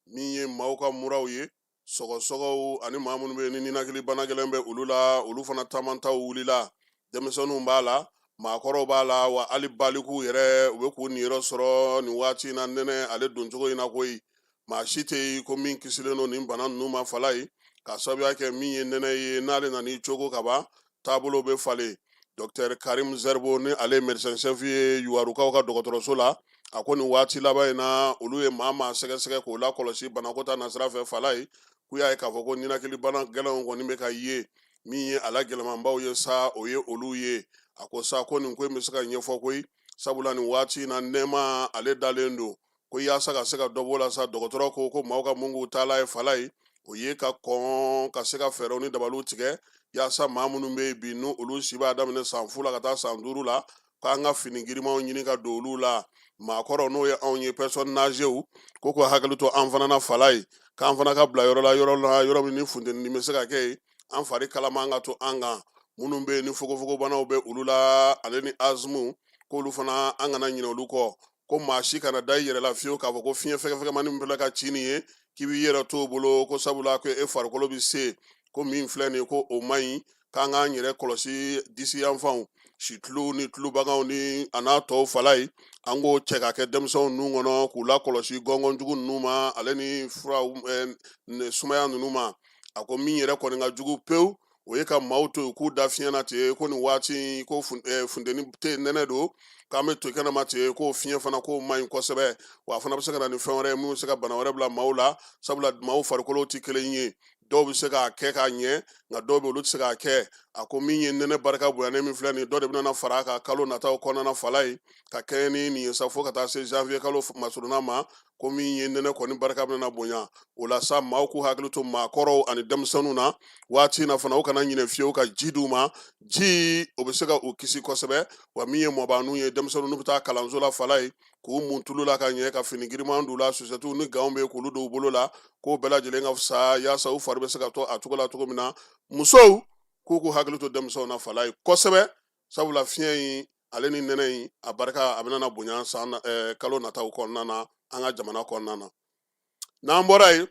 Min ye maaw ka muraw ye, sɔgɔsɔgɔw, ani maa minnu bɛ yen ni ninakili bana gɛlɛn bɛ olu la, olu fana taamantaw wulila. Denmisɛnninw b'a la, maakɔrɔw b'a la, wa hali balikuw yɛrɛ, u bɛ k'u niyɔrɔ sɔrɔ nin waati in na nɛnɛ ale doncogo in na koyi. Maa si tɛ yen ko min kisilen don nin bana ninnu ma Falayi, k'a sababuya kɛ min ye nɛnɛ ye, n'ale nan'i cogo ka ban, taabolo bɛ falen. Docteur Karim Zerbo, ni ale ye médecin chef ye Yuwarukaw ka dɔgɔtɔrɔso la, a ko nin waati laban in na, olu ye maa maa sɛgɛsɛgɛ k'o lakɔlɔsi banako ta nasira fɛ Falayi, k'u y'a ye k'a fɔ ko ninakili bana gɛlɛnw kɔni bɛ ka ye. Min ye a la gɛlɛmanbaw ye sa, o ye olu ye. A ko sa ko nin ko in bɛ se ka ɲɛfɔ koyi, sabula nin waati in na, nɛɛma ale dalen don ko yaasa ka se ka dɔ b'o la sa. Dɔgɔtɔrɔ ko ko maaw ka mun k'u taala ye Falayi, o ye ka kɔn ka se ka fɛɛrɛw ni dabaliw tigɛ yaasa maa minnu bɛ yen bi, n'u olu si b'a daminɛ san 0 la ka taa san 5 la, k'an ka fini girimanw ɲini ka don olu la. Maakɔrɔ, n'o ye anw ye, personnes âgées, ko k'u hakili to an fana na Falayi, k'an fana ka bila yɔrɔ la, yɔrɔ la, yɔrɔ min ni funteni bɛ se ka kɛ yen, an fari kalaman ka to an kan. Minnu bɛ yen ni fogofogobanaw bɛ olu la, ale ni azimu, k'olu fana, an kana ɲinɛ olu kɔ. Ko maa si kana da i yɛrɛ la fiyewu k'a fɔ ko fiɲɛ fɛgɛfɛgɛmani min filɛ ka ci nin ye, k'i b'i yɛrɛ t'o bolo, ko sabula ko e farikolo bɛ se ko min filɛ nin ye, ko o man ɲi, k'an k'an yɛrɛ kɔlɔsi disi yanfanw, situlu ni tulubaganw ni a n'a tɔw fala ye. An k'o cɛ ka kɛ denmisɛnw nun kɔnɔ k'u lakɔlɔsi gɔngɔnjugu ninnu ma, ale ni furaw sumaya ninnu ma. A ko min yɛrɛ kɔni ka jugu pewu, o ye ka maaw to yen k'u da fiɲɛ na ten, ko nin waati ko funteni tɛ, nɛnɛ don, k'an bɛ to kɛnɛma ten, k'o fiɲɛ fana k'o man ɲi kosɛbɛ, wa a fana bɛ se ka na ni fɛn wɛrɛ ye min bɛ se ka bana wɛrɛ bila maaw la, sabula maaw farikolo tɛ kelen ye. Dɔw bɛ se k'a kɛ k'a ɲɛ, nka dɔw bɛ olu tɛ se k'a kɛ. A ko min ye nɛnɛ barika bonyanen min filɛ nin ye, dɔ de bɛna fara a kan kalo nataw kɔnɔna fala ye, ka kɛɲɛ ni nin ye sa, fo ka taa se janvier kalo masurunna ma, ko min ye nɛnɛ kɔni barika bɛna bonya. O la sa, maaw k'u hakili to maakɔrɔw ani denmisɛnninw na waati na fana, u kana ɲinɛ fiyewu ka ji d'u ma. Ji o bɛ se ka u kisi kosɛbɛ. Wa min ye mɔbaninw ye, denmisɛnninw n'u bɛ taa kalanso la fala ye, k'u mun tulu la ka ɲɛ, ka fini giriman d'u la, sosɛtiw ni ganw bɛ k'olu don u bolo la, k'o bɛɛ lajɛlen ka fisa yaasa u fari bɛ se ka to a cogo la cogo min na. Musow k'u k'u hakili to denmisɛnw na fala ye kosɛbɛ, sabula fiɲɛ in ale ni nɛnɛ in a barika a bɛna na bonya san kalo nataw kɔnɔna na an ka jamana kɔnɔna na. N'an bɔra yen,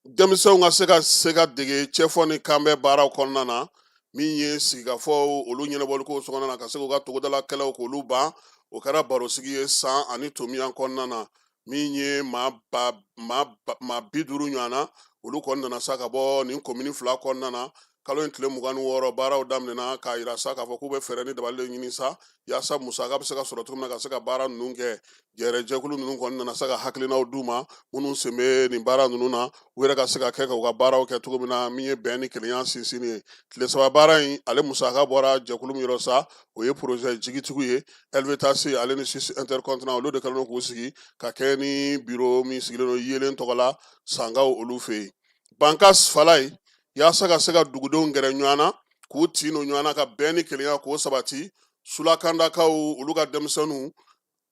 denmisɛnw ka se ka dege cɛfɔ ni kanbɛn baaraw kɔnɔna na, min ye sigikafɔ olu ɲɛnabɔliko kɔnɔna na, ka se k'u ka togodala kɛlɛw k'olu ban. O kɛra barosigi ye San ani Tomiyan kɔnɔna na. Min ye maa 50 ɲɔgɔn na, olu kɔni nana sa ka bɔ nin komini fila kɔnɔna na. Kalo in tile 26, baaraw daminɛna k'a yira sa k'a fɔ k'u bɛ fɛɛrɛ ni dabali de ɲini sa yaasa musaka bɛ se ka sɔrɔ cogo min na ka se ka baara ninnu kɛ. Jɛrɛjɛkulu ninnu kɔni nana se ka hakilinaw d'u ma, minnu sen bɛ nin baara ninnu na, u yɛrɛ ka se ka kɛ ka u ka baaraw kɛ cogo min na, min ye bɛn ni kelenya sinsinni ye. Tile 3 baara in, ale musaka bɔra jɛkulu min yɔrɔ sa, o ye projet jigitigiw ye, LVTAC ale ni Suisse Intercontinental. Olu de kɛlen don k'u sigi ka kɛ ni biro min sigilen don Yeelen tɔgɔ la Sankaw olu fɛ yen. Bankas fala ye, yaasa ka se ka dugudenw gɛrɛ ɲɔgɔn na, k'u tin don ɲɔgɔn na, ka bɛn ni kelenya k'o sabati. Sulakandakaw olu ka denmisɛnninw,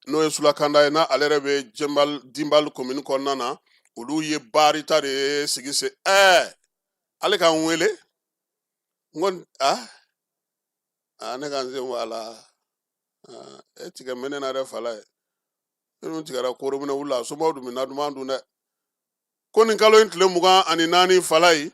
n'o ye Sulakanda ye, n'a ale yɛrɛ bɛ Jɛnbal Dinbal komini kɔnɔna na, olu ye baarita de ye sigi se. Ale k'an wele, n ko a ne ka n sen bɔ a la. E tigɛ mɛnɛ na dɛ fala ye, minnu tigɛra korominɛ wula, somaw dun bɛ na duman dun dɛ. Ko nin kalo in tile 24 fala ye,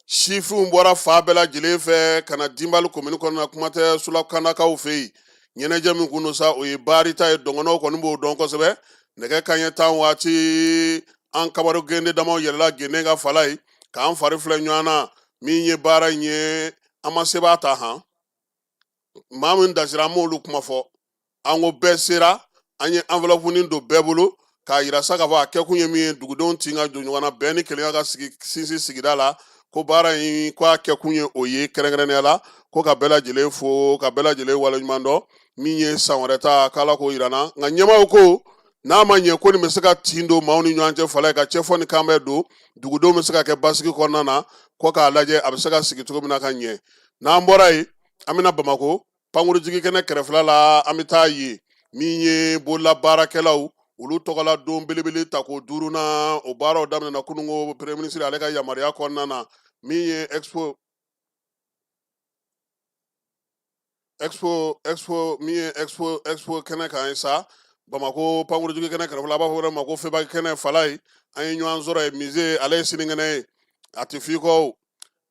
sifinw bɔra fan bɛɛ lajɛlen fɛ ka na Dinbali komini kɔnɔna na, kuma tɛ Sulakandakaw fɛ yen. Ɲɛnajɛ min kun don sa, o ye baarita ye, dɔngɔnɔw kɔni b'o dɔn kosɛbɛ. Nɛgɛ kanɲɛ 10 waati, an kabaro gende damaw yɛlɛla gende kan fala ye, k'an fari filɛ ɲɔgɔn na. Min ye baara in ye, an ma sebaa ta han, maa min dasira an m'olu kuma fɔ, an ko bɛɛ sera. An ye enveloppe nin don bɛɛ bolo k'a yira sa k'a fɔ a kɛkun ye min ye, dugudenw tin ka don ɲɔgɔn na, bɛn ni kelenya ka sigi sinsin sigida la. Ko baara in, ko a kɛkun ye o ye kɛrɛnkɛrɛnnenya la, ko ka bɛɛ lajɛlen fo, ka bɛɛ lajɛlen waleɲuman dɔn. Min ye san wɛrɛ ta, k'Ala k'o yira n na. Nka ɲɛmaaw ko n'a ma ɲɛ ko nin bɛ se ka tin don maaw ni ɲɔgɔn cɛ fala ye, ka cɛfɔ ni kanbɛn don, dugudenw bɛ se ka kɛ basigi kɔnɔna na, ko k'a lajɛ a bɛ se ka sigi cogo min na ka ɲɛ. N'an bɔra yen, an bɛna Bamakɔ pankurujigi kɛnɛ kɛrɛfɛla la. An bɛ taa yen, min ye bololabaarakɛlaw olu tɔgɔla don belebele tako duurunan, o baaraw daminɛna kununko premier ministre ale ka yamaruya kɔnɔna na. Min ye expo min ye expo kɛnɛ kan ye sa, Bamakɔ pankurujigi kɛnɛ kɛrɛfɛla, a b'a fɔ o ma ko FEBAK kɛnɛ fala ye. An ye ɲɔgɔn sɔrɔ yen, musée ale ye sinikɛnɛ ye, a tɛ f'i kɔ.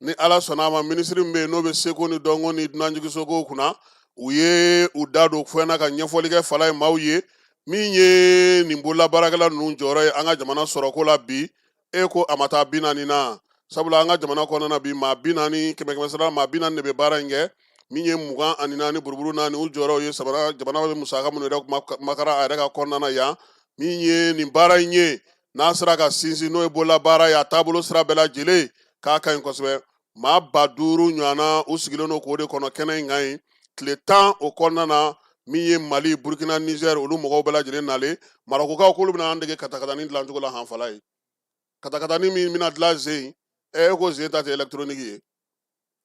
Ni Ala sɔnna a ma, minisiri min bɛ yen n'o bɛ seko ni dɔnko ni dunanjiginsokow kunna, u ye u da don fɛn na ka ɲɛfɔli kɛ fala ye maaw ye, min ye nin bololabaarakɛla ninnu jɔyɔrɔ ye an ka jamana sɔrɔko la bi. E ko a ma taa 40 na, sabula an ka jamana kɔnɔna na bi, maa 40, kɛmɛ kɛmɛ sara maa 40 de bɛ baara in kɛ. Min ye 24 buruburu naani, u jɔyɔrɔ ye sabara jamana bɛ musaka minnu yɛrɛ makara a yɛrɛ ka kɔnɔna na yan. Min ye nin baara in ye, n'a sera ka sinsin, n'o ye bololabaara ye, a taabolo sira bɛɛ lajɛlen k'a ka ɲi kosɛbɛ. Maa 5000 ɲɔgɔnna, u sigilen don k'o de kɔnɔ kɛnɛ in kan yen tile 10 o kɔnɔna na. Min ye Mali, Burukina, Niger, olu mɔgɔw bɛɛ lajɛlen nalen. Marɔkukaw k'olu bɛna an dege katakatani dilancogo la han fala ye. Katakatani min bɛna dilan zen, e ko zen ta tɛ électronique ye,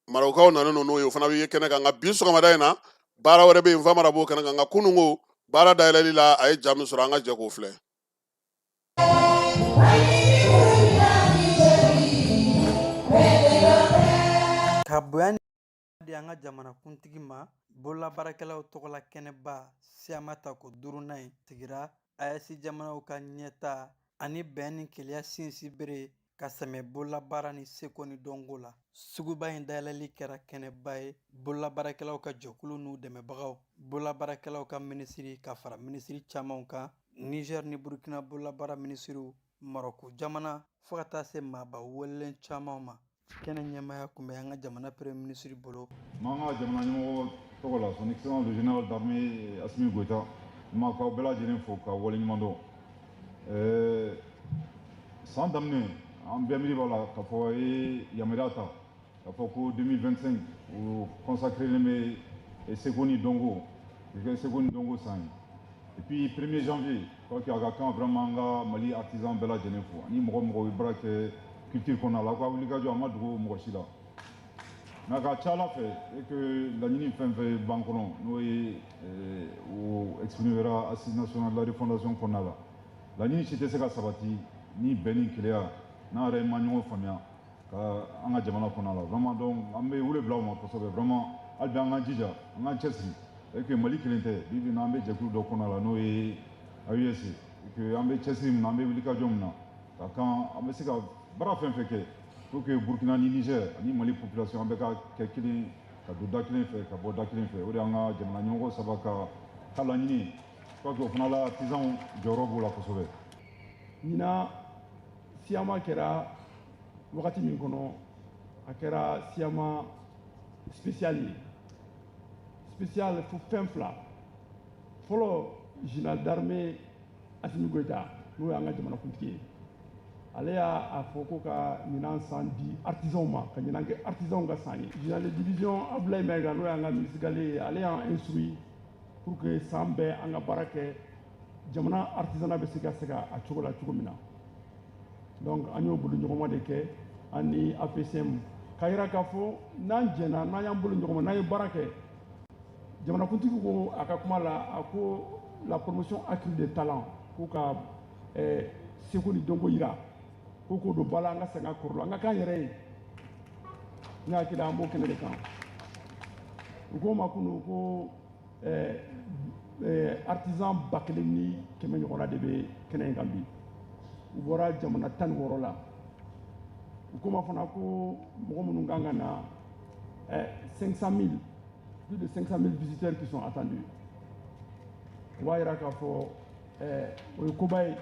Marɔkukaw nalen don n'o ye, o fana bɛ ye kɛnɛ kan. Nka bi sɔgɔmada in na, baara wɛrɛ bɛ yen, Famara b'o kɛnɛ kan. Nka kununko baara dayɛlɛli la, a ye ja min sɔrɔ, an ka jɛ k'o filɛ. Ka bonya di an ka jamanakuntigi ma bololabaarakɛlaw tɔgɔla kɛnɛba siyama tako duurunan in sigira AES jamanaw ka ɲɛtaa ani bɛn ni kelenya sinsin bere ka sɛmɛ bololabaara ni seko ni dɔnko la. Suguba in dayɛlɛli kɛra kɛnɛba ye bololabaarakɛlaw ka jɛkulu n'u dɛmɛbagaw, bololabaarakɛlaw ka minisiri ka fara minisiri camanw kan, Niger ni Burkina bololabaara minisiriw, Marɔku jamana fo ka taa se maaba welelen caman ma. Kɛnɛ ɲɛmaaya tun bɛ an ka jamana premier ministre bolo. M'an ka jamana ɲɛmɔgɔ tɔgɔ la, son excellence le général d'armée Assimi Goïta, n ma k'aw bɛɛ lajɛlen fo ka waleɲuman dɔn. San daminɛ, an bɛɛ miiri b'a la k'a fɔ a ye yamaruya ta k'a fɔ ko 2025 o consacrélen bɛ seko ni dɔnko, o kɛ seko ni dɔnko san ye. Et puis 1er janvier, je crois qu'il a ka kan vraiment an ka Mali artisan bɛɛ lajɛlen fo ani mɔgɔ mɔgɔ bɛ baara kɛ culture kɔnɔna la, aw ka wulikajɔ a ma dogo mɔgɔ si la. Mais a ka ca Ala fɛ et que laɲini fɛn fɛn b'an kɔnɔ, n'o ye o exprimera assise nationale de la refondation kɔnɔna la, laɲini si tɛ se ka sabati ni bɛn ni kelenya n'an yɛrɛ ma ɲɔgɔn faamuya ka an ka jamana kɔnɔna la. Vraiment, donc an bɛ wele bila aw ma kosɛbɛ, vraiment hali bi an k'an jija, an k'an cɛsiri et que Mali kelen tɛ. Bi bi in na, an bɛ jɛkulu dɔ kɔnɔna la, n'o ye AES, et que an bɛ cɛsiri min na, an bɛ wulikajɔ min na, ka kan an bɛ se ka baara fɛn fɛn kɛ pour que Burkina ni Niger ani Mali population an bɛɛ ka kɛ kelen, ka don da kelen fɛ, ka bɔ da kelen fɛ. O de y'an ka jamana ɲɛmɔgɔ saba ka laɲini ye. Je crois que o fana la, artisanw jɔyɔrɔ b'o la kosɛbɛ. Ɲinan siyama kɛra wagati min kɔnɔ, a kɛra siyama spécial ye, spécial fo fɛn fila. Fɔlɔ, général d'armée Assimi Goïta, n'o y'an ka jamanakuntigi ye, ale y'a fɔ ko ka ɲinan san di artisanw ma, ka ɲinan kɛ artisanw ka san ye. Général de division Abdoulaye Maïga, n'o y'an ka ministre gale ye, ale y'an instruit pour que san bɛɛ an ka baara kɛ jamana artisanat bɛ se ka se ka a cogo la cogo min na. Donc an y'o bolo ɲɔgɔnma de kɛ an ni APCM, k'a yira k'a fɔ n'an jɛnna, n'an y'an bolo ɲɔgɔn ma, n'an ye baara kɛ. Jamanakuntigi ko a ka kuma la, a ko la promotion accrue des talents, ko ka seko ni dɔnko yira, ko k'o don ba la, an ka segin a kɔrɔ la, an ka k'an yɛrɛ ye. Ne hakili la, an b'o kɛnɛ de kan. U ko ma kunun ko artisan 1100 ɲɔgɔnna de bɛ kɛnɛ in kan bi, u bɔra jamana 16 la. U ko ma fana ko mɔgɔ minnu kan ka na, 500 000, plus de 500 000 visiteurs qui sont attendus. O b'a yira k'a fɔ o ye koba ye.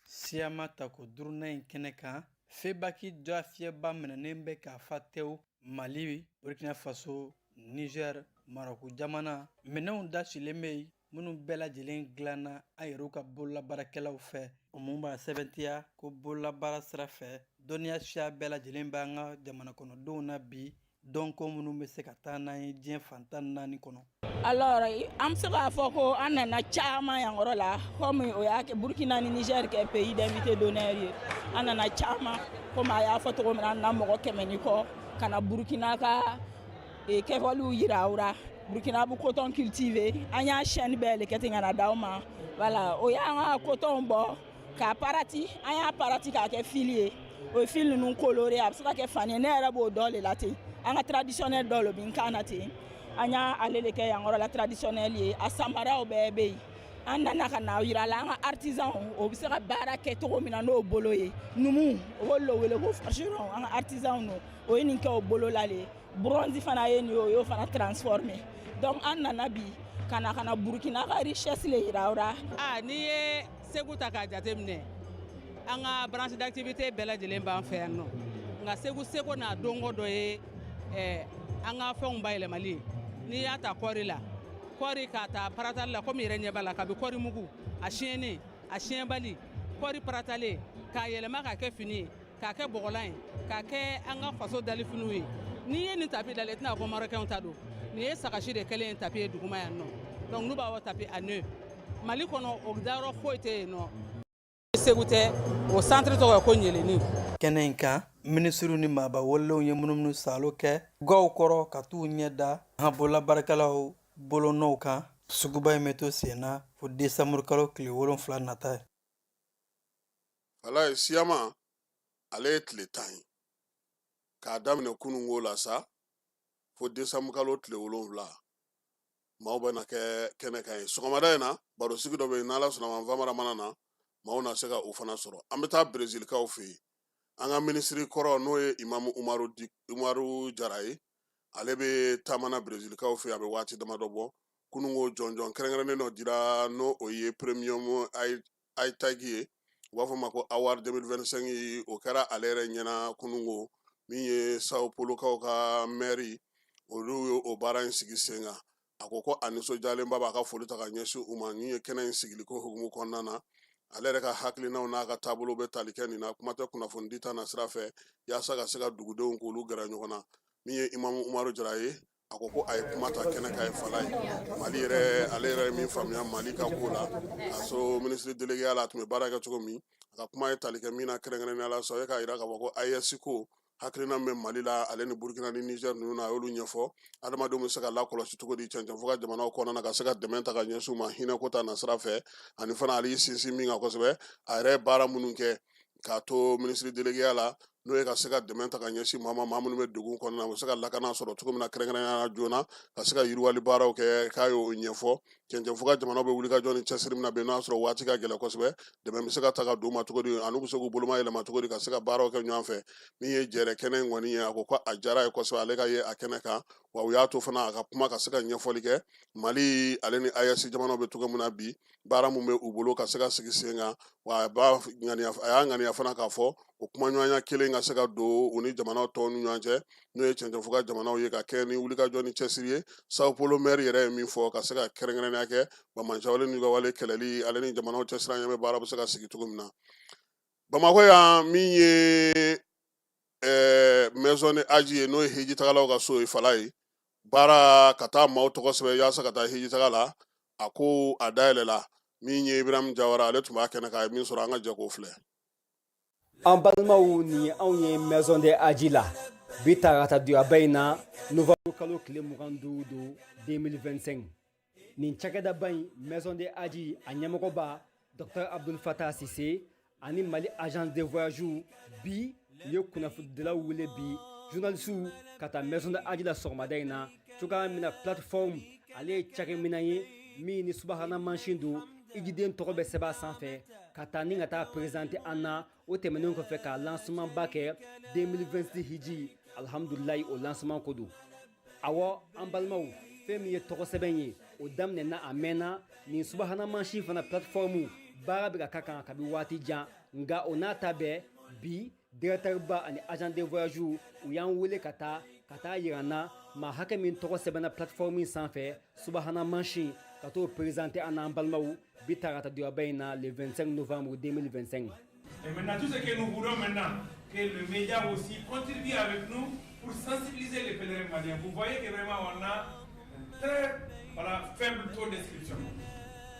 Siyama tako duurunan in kɛnɛ kan, febaki dɔ fiyɛba minɛnen bɛ k'a fa tewu. Mali, Burkina Faso, Niger, Marɔku jamana minɛnw dasilen bɛ yen, minnu bɛɛ lajɛlen dilanna an yɛrɛw ka bololabaarakɛlaw fɛ. O mun b'a sɛbɛntiya ko bololabaara sira fɛ, dɔnniya siya bɛɛ lajɛlen b'an ka jamana kɔnɔdenw na bi, dɔnko minnu bɛ se ka taa n'an ye diɲɛ fan 14 kɔnɔ. Alors, an bɛ se k'a fɔ ko an nana caman yan yɔrɔ la, komi o y'a kɛ Burkina ni Niger kɛ pays d'invité d'honneur ye. An nana caman, komi a y'a fɔ cogo min na, an nana mɔgɔ 100 ni kɔ ka na Burkina ka kɛwalew yira aw la. Burkina bɛ coton cultiver, an y'a chaîne bɛɛ de kɛ ten ka na d'aw ma. Voilà, o y'an ka coton bɔ k'a parati, an y'a parati k'a kɛ fil ye. O ye fil ninnu coloré, a bɛ se ka kɛ fani ye. Ne yɛrɛ b'o dɔ de la ten, an ka traditionnel dɔ de bɛ n kan na ten. An y'a ale de kɛ yan yɔrɔ la traditionnel ye. A samaraw bɛɛ bɛ yen. An nana ka na yira la an ka artisan o bɛ se ka baara kɛ cogo min na n'o bolo ye. Numu o b'olu de wele ko forgeron, an ka artisan no, o ye nin kɛ o bolo la de. Bronze fana ye nin ye, o y'o fana transformé. Donc an nana bi ka na Burkina ka richesse le yira aw la. A n'i ye Segu ta k'a jate minɛ, an ka branche d'activité bɛɛ lajɛlen b'an fɛ yan nɔ, nka Segu seko n'a donko dɔ ye an ka fɛnw bayɛlɛmali ye. N'i y'a ta kɔɔri la, kɔɔri k'a ta paratali la, komi yɛrɛ ɲɛ b'a la, kabi kɔɔri mugu a siɲɛnen, a siɲɛbali, kɔɔri paratalen k'a yɛlɛma k'a kɛ fini ye, k'a kɛ bɔgɔlan ye, k'a kɛ an ka faso dalifiniw ye. N'i ye nin tapis dalen, i tɛna ko marɔkɛnw ta don. Nin ye sagasi de kɛlen ye tapis ye duguma yan nɔ. Donc n'u b'a fɔ tapis à nœud, Mali kɔnɔ o dayɔrɔ foyi tɛ yen nɔ, Segu tɛ. O centre tɔgɔ ye ko Ɲeleni. Kɛnɛ in kan, minisiriw ni maaba walelenw ye munumunu salo kɛ gaw kɔrɔ ka t'u ɲɛ da an bololabaarakɛlaw bolonɔw kan. Suguba in bɛ to sen na fo desanburukalo tile 7 nata ye. Walayi, siyama ale ye tile 10 ye k'a daminɛ kununko la sa. Fo desanburu kalo tile 7, maaw bɛna kɛ kɛnɛ kan ye. Sɔgɔmada in na, barosigi dɔ bɛ yen, n'Ala sɔnna ma, Famara mana na, maaw na se ka o fana sɔrɔ. An bɛ taa Brezilikaw fɛ yen. An ka minisiri kɔrɔ, n'o ye Imamu Umaru Jara ye, ale bɛ taama na Brezilikaw fɛ yen, a bɛ waati damadɔ bɔ. Kununko jɔnjɔn kɛrɛnkɛrɛnnen dɔ dira, n'o o ye Premium Aitag ye, u b'a fɔ ma ko Award 2025. O kɛra ale yɛrɛ ɲɛna kununko. Min ye Sao Paulokaw ka mɛri, olu ye o baara in sigi sen kan. A ko ko a nisɔndiyalenba b'a ka foli ta ka ɲɛsin u ma. Min ye kɛnɛ in sigili ko hukumu kɔnɔna na, ale yɛrɛ ka hakilinaw n'a ka taabolo bɛ tali kɛ nin na, kuma tɛ kunnafoni ta na sira fɛ, yaasa ka se ka dugudenw k'olu gɛrɛ ɲɔgɔn na. Min ye Imamu Umaru Jara ye, a ko ko a ye kuma ta kɛnɛ kan ye fala ye. Mali yɛrɛ, ale yɛrɛ ye min faamuya Mali ka ko la, k'a sɔrɔ minisiri délégué la, a tun bɛ baara kɛ cogo min, a ka kuma ye tali kɛ min na kɛrɛnkɛrɛnnenya la sa, o ye k'a jira k'a fɔ ko AES ko hakilina min bɛ Mali la, ale ni Burukina ni Niger ninnu na, a y'olu ɲɛfɔ. Adamadenw bɛ se ka lakɔlɔsi cogo di cɛncɛn fo ka jamanaw kɔnɔna na, ka se ka dɛmɛ ta ka ɲɛsin u ma hinɛ ko ta na sira fɛ. Ani fana, ale y'i sinsin min kan kosɛbɛ, a yɛrɛ ye baara minnu kɛ k'a to minisiri délégué la, n'o ye ka se ka dɛmɛ ta ka ɲɛsin maa ma, maa minnu bɛ degun kɔnɔna na, u bɛ se ka lakana sɔrɔ cogo min na, kɛrɛnkɛrɛnnenya la joona, ka se ka yiriwali baaraw kɛ, k'a y'o ɲɛfɔ. Cɛncɛn fo ka jamanaw bɛ wuli ka jɔ ni cɛsiri min na bi, n'o y'a sɔrɔ waati ka gɛlɛn kosɛbɛ, dɛmɛ bɛ se ka ta ka d'u ma cogo di, ani u bɛ se k'u boloma yɛlɛma cogo di ka se ka baaraw kɛ ɲɔgɔn fɛ. Min ye jɛrɛ kɛnɛ in kɔni ye, a ko ko a diyara ye kosɛbɛ ale ka ye a kɛnɛ kan, wa u y'a to fana a ka kuma ka se ka ɲɛfɔli kɛ Mali ale ni AES jamanaw bɛ cogo min na bi, baara mun bɛ u bolo ka se ka sigi sen kan. Wa a y'a ŋaniya fana k'a fɔ o kumaɲɔgɔnya kelen ka se ka don u ni jamanaw tɔw ni ɲɔgɔn cɛ, n'o ye cɛncɛn fo ka jamanaw ye, ka kɛ ni wulikajɔ ni cɛsiri ye. Sao Paulo maire yɛrɛ ye min fɔ, ka se ka kɛrɛnkɛrɛnnenya kɛ banbaanciwale n'u ka wale kɛlɛli, ale ni jamanaw cɛsiri ɲɛ bɛ baara bɛ se ka sigi cogo min na. Bamakɔ yan, min ye maison de Hadj ye, n'o ye hijitagalaw ka so ye fala ye, baara ka taa maaw tɔgɔ sɛbɛn yaasa ka taa hijitaga la, a ko a dayɛlɛla. Min ye Ibrahim Jawara, ale tun b'a kɛnɛ kan, a ye min sɔrɔ, an ka jɛ k'o filɛ. An balimaw, nin ye anw ye maison de Hadj la bi tarata duyaba in na, novembre kalo tile 25 don 2025. Nin cakɛdaba in, maison de Hadj, a ɲɛmɔgɔba Dr Abdul Fatah Sise ani Mali agence de voyage, bi u ye kunnafonidilaw wele bi, journalisiw, ka taa maison de Hadj la sɔgɔmada in na cogoya min na. Plateforme, ale ye cakɛminɛn ye min ni subahana mansin don, hijiden tɔgɔ bɛ sɛbɛn a sanfɛ ka taa ni ka taa présenter an na. O tɛmɛnen kɔfɛ, ka lancement ba kɛ 2026 hiji, alhamdulilayi, o lancement ko don. Awɔ, an balimaw, fɛn min ye tɔgɔ sɛbɛn ye, o daminɛna a mɛnna. Nin subahana mansin fana, plateforme, baara bɛ ka ka kan kabi waati jan. Nka o n'a ta bɛɛ, bi directeur ba ani agent de voyage, u y'an wele ka taa yira n na maa hakɛ min tɔgɔ sɛbɛnna plateforme sanfɛ, subahana mansin, ka t'o présenter an n'an balimaw bi tarata duyaba in na, le 25 novembre 2025. Et maintenant, tout ce que nous voulons maintenant, que le média aussi contribue avec nous pour sensibiliser les pèlerins maliens. Vous voyez que vraiment on a un très, voilà, faible taux d'inscription.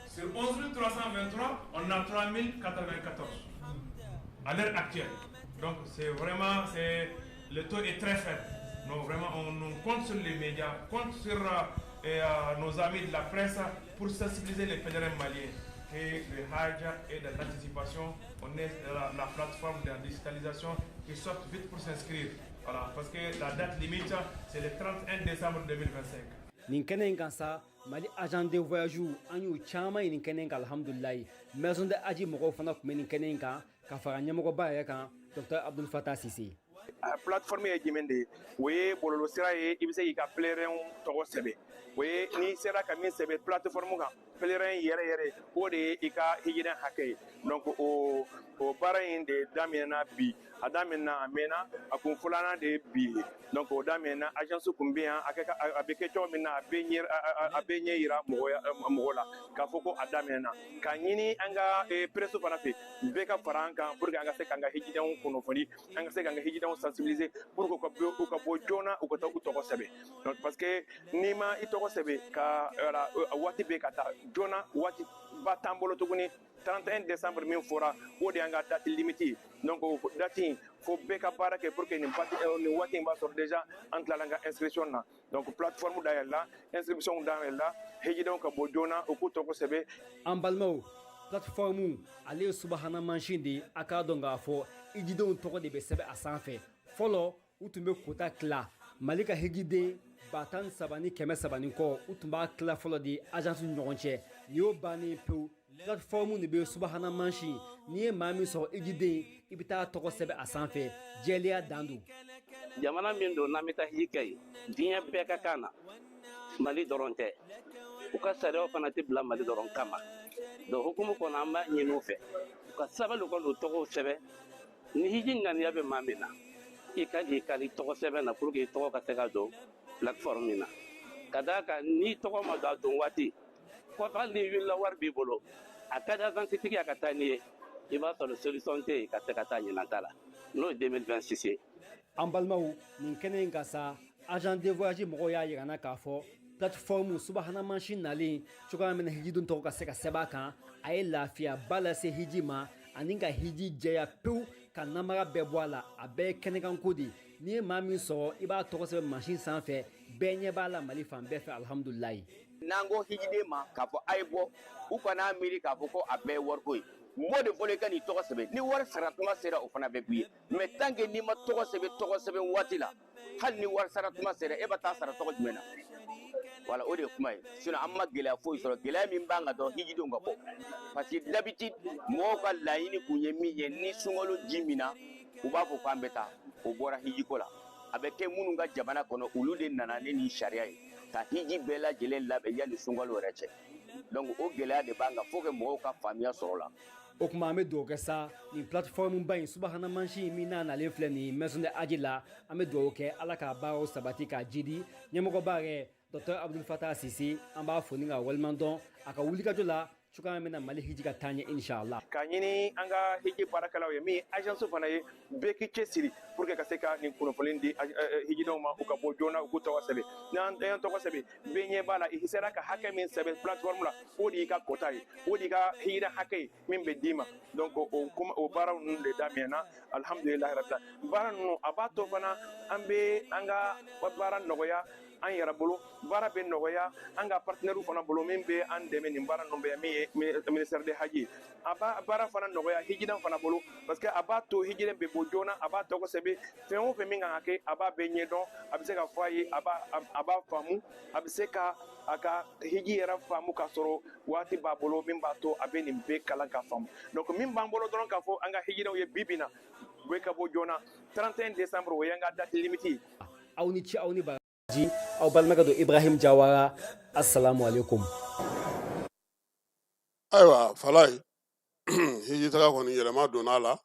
Sur 11 323, on a 3 094 à l'heure actuelle. Donc c'est vraiment, le taux est très faible. Donc vraiment, on compte sur les médias, compte sur nos amis de la presse pour sensibiliser les pèlerins maliens. Que le Hajj est dans l'anticipation, on est la plateforme de la digitalisation qui sort vite pour s'inscrire. Voilà, parce que la date limite, c'est le 31 décembre 2025. Nin kɛnɛ in kan sa, Mali agent de voyage, an y'u caman ye nin kɛnɛ in kan, alhamdulilayi. Maison de Hadj mɔgɔw fana tun bɛ nin kɛnɛ in kan, ka fara ɲɛmɔgɔba yɛrɛ kan, Dr Abdul Fatah Sise. Plateforme ye jumɛn de ye? O ye bɔlɔlɔsira ye, i bɛ se k'i ka pèlerin tɔgɔ sɛbɛn. O ye n'i sera ka min sɛbɛn plateforme kan, pèlerin yɛrɛ yɛrɛ, o de ye i ka hijiden hakɛ ye. Donc o baara in de daminɛna bi. A daminɛna, a mɛnna, a kun filanan de ye bi ye. Donc o daminɛna, agence kun bɛ yan, a bɛ kɛ cogo min na, a bɛ ɲɛ yira mɔgɔ la k'a fɔ ko a daminɛna. K'a ɲini an ka presse fana fɛ, bɛɛ ka fara an kan pour que an ka se k'an ka hijidenw kunnafoni, an ka se k'an ka hijidenw sensibiliser pour que u ka bɔ joona, u ka taa u tɔgɔ sɛbɛn. Donc parce que n'i ma i tɔgɔ sɛbɛn ka, voilà, waati bɛ ka taa joona, waati ba t'an bolo tuguni. 31 décembre min fɔra, o de y'an ka date limite ye. Donc o date in, fo bɛɛ ka baara kɛ pour que nin waati in b'a sɔrɔ déjà an tilala an ka inscription na. Donc plateforme dayɛlɛla, inscription dayɛlɛla, hijidenw ka bɔ joona, u k'u tɔgɔ sɛbɛn. An balimaw, plateforme, ale ye subahana mansin de ye. A k'a dɔn k'a fɔ hijidenw tɔgɔ de bɛ sɛbɛn a sanfɛ. Fɔlɔ, u tun bɛ quota tila Mali ka hijiden 13 ni 300 ni kɔ, u tun b'a tila fɔlɔ di agence ni ɲɔgɔn cɛ. Nin y'o bannen pewu. Plateforme de bɛ subahana mansin, n'i ye maa min sɔrɔ hijiden, i bɛ taa tɔgɔ sɛbɛn a sanfɛ. Jɛlenya dan don. Jamana min don n'an bɛ taa hiji kɛ yen, diɲɛ bɛɛ ka kan na, Mali dɔrɔn tɛ. U ka sariyaw fana tɛ bila Mali dɔrɔn kama. Donc hukumu kɔnɔ, an b'a ɲini u fɛ u ka sabali, u ka n'u tɔgɔw sɛbɛn. Ni hiji ŋaniya bɛ maa min na, i ka k'i kali tɔgɔ sɛbɛn na pour que i tɔgɔ ka se ka don plateforme min na. Ka d'a kan n'i tɔgɔ ma don a don waati kɔfɛ, hali n'i wulila, wari b'i bolo, a ka di agence tigi a ka taa n'i ye, i b'a sɔrɔ solution tɛ yen ka se ka taa ɲinan ta la, n'o ye 2026 ye. An balimaw, nin kɛnɛ in kan sa, agent de voyage mɔgɔw y'a yira n na k'a fɔ plateforme subahana mansin nalen cogoya min na, hijiden tɔgɔ ka se ka sɛbɛn a kan, a ye lafiyaba lase hiji ma ani ka hiji jɛya pewu, ka namara bɛɛ bɔ a la. A bɛɛ ye kɛnɛkanko de ye. N'i ye maa min sɔrɔ, i b'a tɔgɔ sɛbɛn mansin sanfɛ, bɛɛ ɲɛ b'a la Mali fan bɛɛ fɛ. Alihamudulilayi. N'an ko hijiden ma k'a fɔ a ye bɔ, u kana miiri k'a fɔ ko a bɛɛ ye wariko ye. Bɔ de fɔlɔ, i ka n'i tɔgɔ sɛbɛn. Ni wari sara tuma sera, o fana bɛ b'i ye. Mais tant que n'i ma tɔgɔ sɛbɛn tɔgɔ sɛbɛn waati la, hali ni wari sara tuma sera, e bɛ taa sara tɔgɔ jumɛn na? Voilà, o de ye kuma ye. Sinon an ma gɛlɛya foyi sɔrɔ. Gɛlɛya min b'an kan dɔrɔn, hijidenw ka bɔ, parce que d'habitude mɔgɔw ka laɲini kun ye min ye, ni sunkalo ji min na, u b'a fɔ k'an bɛ taa. O bɔra hijiko la. A bɛ kɛ minnu ka jamana kɔnɔ, olu de nana ne ni sariya ye ka hiji bɛɛ lajɛlen labɛn yanni sunkalo yɛrɛ cɛ. Donc o gɛlɛya de b'an kan, faut que mɔgɔw ka faamuya sɔrɔ la. O tuma an bɛ dugawu kɛ sa, nin plateforme ba in, subahana mansin min n'a nalen filɛ nin maison de hadj la, an bɛ dugawu kɛ Ala k'a baaraw sabati k'a jidi. Ɲɛmɔgɔba yɛrɛ, docteur Abdul Fatah Sise, an b'a fo ni k'a waleɲuman dɔn a ka wulikajɔ la cogoya min na Mali hiji ka taa ɲɛ, inshallah. K'a ɲini an ka hiji baarakɛlaw ye, min ye agence fana ye, bɛɛ k'i cɛsiri pour que ka se ka nin kunnafoni di hijidenw ma, u ka bɔ joona, u k'u tɔgɔ sɛbɛn. N'an y'an tɔgɔ sɛbɛn, bɛɛ ɲɛ b'a la, i sera ka hakɛ min sɛbɛn plateforme la, o de y'i ka quota ye, o de y'i ka hijiden hakɛ ye min bɛ d'i ma. Donc o kuma, o baaraw ninnu de daminɛna, alhamdulilahi rabbil alamin. Baara ninnu, a b'a to fana an bɛ an ka baara nɔgɔya an yɛrɛ bolo, baara bɛ nɔgɔya an ka partenaires fana bolo min bɛ an dɛmɛ nin baara ninnu bɛɛ, min ye ministère de hadj ye. A b'a baara fana nɔgɔya hijiden fana bolo, parce que a b'a to hijiden bɛ bɔ joona, a b'a tɔgɔ sɛbɛn. Fɛn o fɛn min kan ka kɛ, a b'a bɛɛ ɲɛdɔn, a bɛ se ka fɔ a ye, a b'a faamu, a bɛ se ka a ka hiji yɛrɛ faamu k'a sɔrɔ waati b'a bolo min b'a to a bɛ nin bɛɛ kalan ka faamu. Donc min b'an bolo dɔrɔn k'a fɔ an ka hijidenw ye bi bi in na, bɛɛ ka bɔ joona. 31 décembre, o y'an ka date limite ye. Aw ni ce, aw ni baraji. Aw balimakɛ don, Ibrahim Jawara. Assalamu alaikum. Ayiwa Falayi, hiji taga kɔni, yɛlɛma donna a la.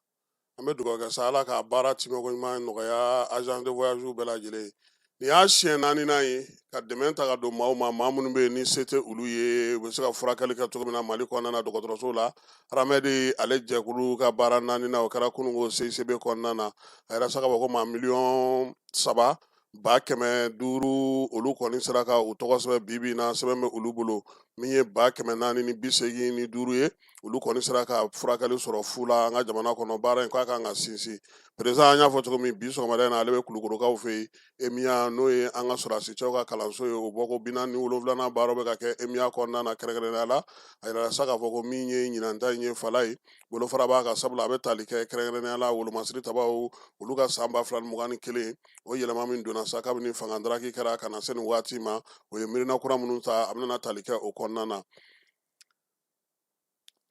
An bɛ dugawu kɛ sa, Ala k'a baara timɛko ɲuman nɔgɔya agence de voyage bɛɛ lajɛlen ye. Nin y'a siɲɛ naaninan ye ka dɛmɛ ta ka don maaw ma, maa minnu bɛ yen ni se tɛ olu ye, u bɛ se ka furakɛli kɛ cogo min na Mali kɔnɔna na dɔgɔtɔrɔso la. Ramɛdi ale jɛkulu ka baara naaninan, o kɛra kununko CICB kɔnɔna na. A yɛrɛ sa k'a fɔ ko maa 3,5 miliyɔn, olu kɔni sera ka u tɔgɔ sɛbɛn. Bi bi in na, sɛbɛn bɛ olu bolo. Min ye 485 000 ye, olu kɔni sera ka furakɛli sɔrɔ fu la an ka jamana kɔnɔ. Baara in k'a kan ka sinsin. Président, an y'a fɔ cogo min, bi sɔgɔmada in na, ale bɛ Kulukorokaw fɛ yen, EMIA, n'o ye an ka sɔrɔdasi cɛw ka kalanso ye. O bɔko 47nan baaraw bɛ ka kɛ EMIA kɔnɔna na. Kɛrɛnkɛrɛnnenya la, a yirala sa k'a fɔ ko min ye ɲinan ta in ye, fala ye bolofara b'a kan, sabula a bɛ tali kɛ kɛrɛnkɛrɛnnenya la wolomasiri tabaw olu ka san 2021, o yɛlɛma min donna sa kabini fanga daraki kɛra ka na se nin waati ma, o ye miirina kura minnu ta, a bɛna tali kɛ o kɔnɔna na.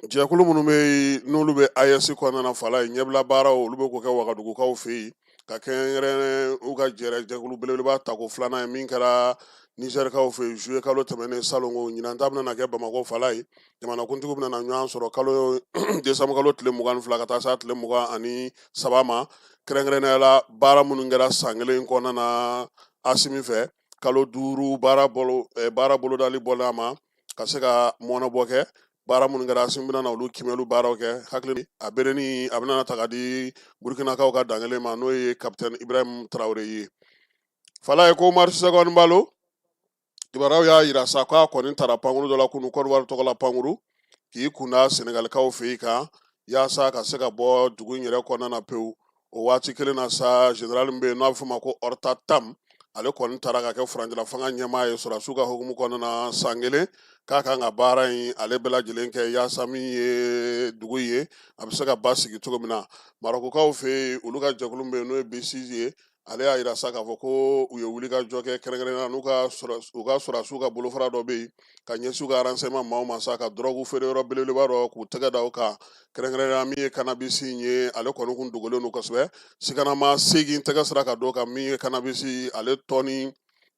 Jɛkulu minnu bɛ yen n'olu bɛ AES kɔnɔna na, fala ye ɲɛbila baaraw, olu bɛ k'o kɛ Wagadugukaw fɛ yen, ka kɛrɛnkɛrɛn u ka jɛrɛ jɛkulu belebeleba tako filanan ye min kɛra Nizɛrikaw fɛ yen juillet kalo tɛmɛnen salon, ko ɲinan ta bɛna kɛ Bamakɔ. Fala ye jamanakuntigiw bɛna na ɲɔgɔn sɔrɔ kalo décembre kalo tile 22 ka taa se tile 23 ma. Kɛrɛnkɛrɛnnenya la, baara minnu kɛra san kelen kɔnɔna na Asimi fɛ, kalo 5 baara bolodali bɔlen a ma ka se ka mɔnɔbɔ kɛ, baara minnu kɛra, Asimi bɛna na olu kimɛliw baaraw kɛ. Hakili a bereni, a bɛna ta ka di Burkinakaw ka dankelen ma, n'o ye capitaine Ibrahim Traoré ye. Fala ye ko Umar Sissoco Embaló, kibaruyaw y'a yira sa k'a kɔni taara pankuru dɔ la kunu, Côte d'Ivoire tɔgɔ la pankuru, k'i kunda Senegalikaw fɛ yen kan yaasa ka se ka bɔ dugu in yɛrɛ kɔnɔna na pewu. O waati kelen na sa, général min bɛ yen n'a bɛ f'o ma ko Horta Tam, ale kɔni taara ka kɛ furancɛla fanga ɲɛmaa ye sɔrɔdasiw ka hukumu kɔnɔna na san kelen, k'a kan ka baara in ale bɛɛ lajɛlen kɛ yaasa min ye dugu ye, a bɛ se ka basigi cogo min na. Marɔkukaw fɛ yen, olu ka jɛkulu min bɛ yen n'o ye B6 ye. Ale y'a yira sa k'a fɔ ko u ye wulikajɔ kɛ kɛrɛnkɛrɛnnenya n'u ka u ka sɔrɔdasiw ka bolofara dɔ bɛ yen ka ɲɛsin u ka renseignement maaw ma sa ka dɔrɔgu feere yɔrɔ belebeleba dɔ k'u tɛgɛ da o kan, kɛrɛnkɛrɛnnenya min ye cannabis ye, ale kɔni kun dogolen don kosɛbɛ. Sikanama 8 tɛgɛ sera ka d'o kan. Min ye cannabis ale tɔni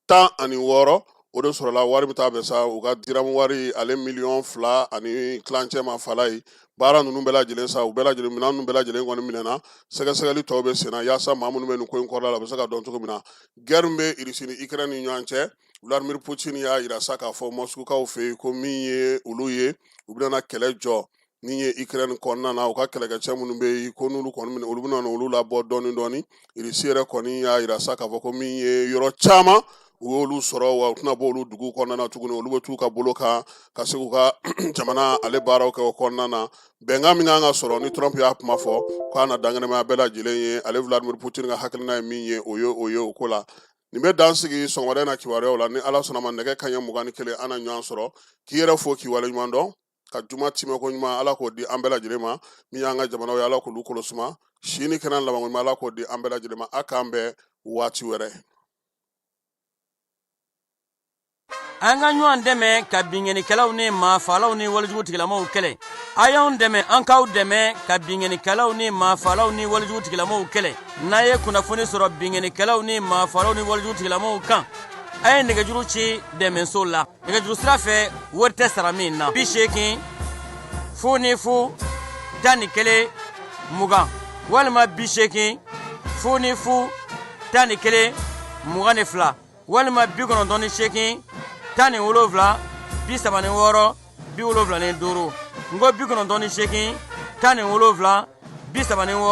16, o de sɔrɔla. Wari bɛ taa bɛn sa u ka diramu wari ale miliyɔn 2.5 ma. Fala ye baara ninnu bɛɛ lajɛlen sa, u bɛɛ lajɛlen minɛn ninnu bɛɛ lajɛlen kɔni minɛna. Sɛgɛsɛgɛli tɔw bɛ senna yaasa maa minnu bɛ nin ko in kɔrɔla la, u bɛ se ka dɔn cogo min na. Guerre min bɛ Irisi ni Ukraine ni ɲɔgɔn cɛ, Vladimir Poutine y'a yira sa k'a fɔ Moscoukaw fɛ yen ko min ye olu ye, u bɛna kɛlɛ jɔ min ye Ukraine kɔnɔna na. U ka kɛlɛkɛcɛ minnu bɛ yen ko n'olu kɔni minɛ, olu bɛna olu labɔ dɔɔni dɔɔni. Irisi yɛrɛ kɔni y'a yira sa k'a fɔ ko min ye yɔrɔ caman u y'olu sɔrɔ, wa u tɛna bɔ olu dugu kɔnɔna na tuguni, olu bɛ t'u ka bolo kan ka se k'u ka jamana ale baaraw kɛ o kɔnɔna na. Bɛnkan min kan ka sɔrɔ ni Trump y'a kuma fɔ k'a na dankɛnɛmaya bɛɛ lajɛlen ye, ale Vladimir Poutine ka hakilina ye min ye, o ye o ye o ko la. Nin bɛ dan sigi sɔgɔmada in na kibaruyaw la. Ni Ala sɔnna ma, nɛgɛ kanɲɛ 21, an na ɲɔgɔn sɔrɔ. K'i yɛrɛ fo, k'i waleɲuman dɔn, ka juma timɛko ɲuman Ala k'o di an bɛɛ lajɛlen ma. Min y'an ka jamanaw ye, Ala k'olu kolo suma. Si ni kɛnɛ labanko ɲuman, Ala k'o di an bɛɛ lajɛlen ma. A k'an bɛn waati wɛrɛ. An ka ɲɔgɔn dɛmɛ ka binkannikɛlaw ni maafaalaw ni walejugu tigilamaw kɛlɛ. A y'anw dɛmɛ, an k'aw dɛmɛ ka binkannikɛlaw ni maafaalaw ni walejugu tigilamaw kɛlɛ. N'a ye kunnafoni sɔrɔ binkannikɛlaw ni maafaalaw ni walejugu tigilamaw kan, a ye nɛgɛjuru ci dɛmɛso la nɛgɛjuru sira fɛ, wari tɛ sara min na: 80 00 11 20 walima 80 00 11 22 walima 98 17 36 75. N ko 98 17 36 45.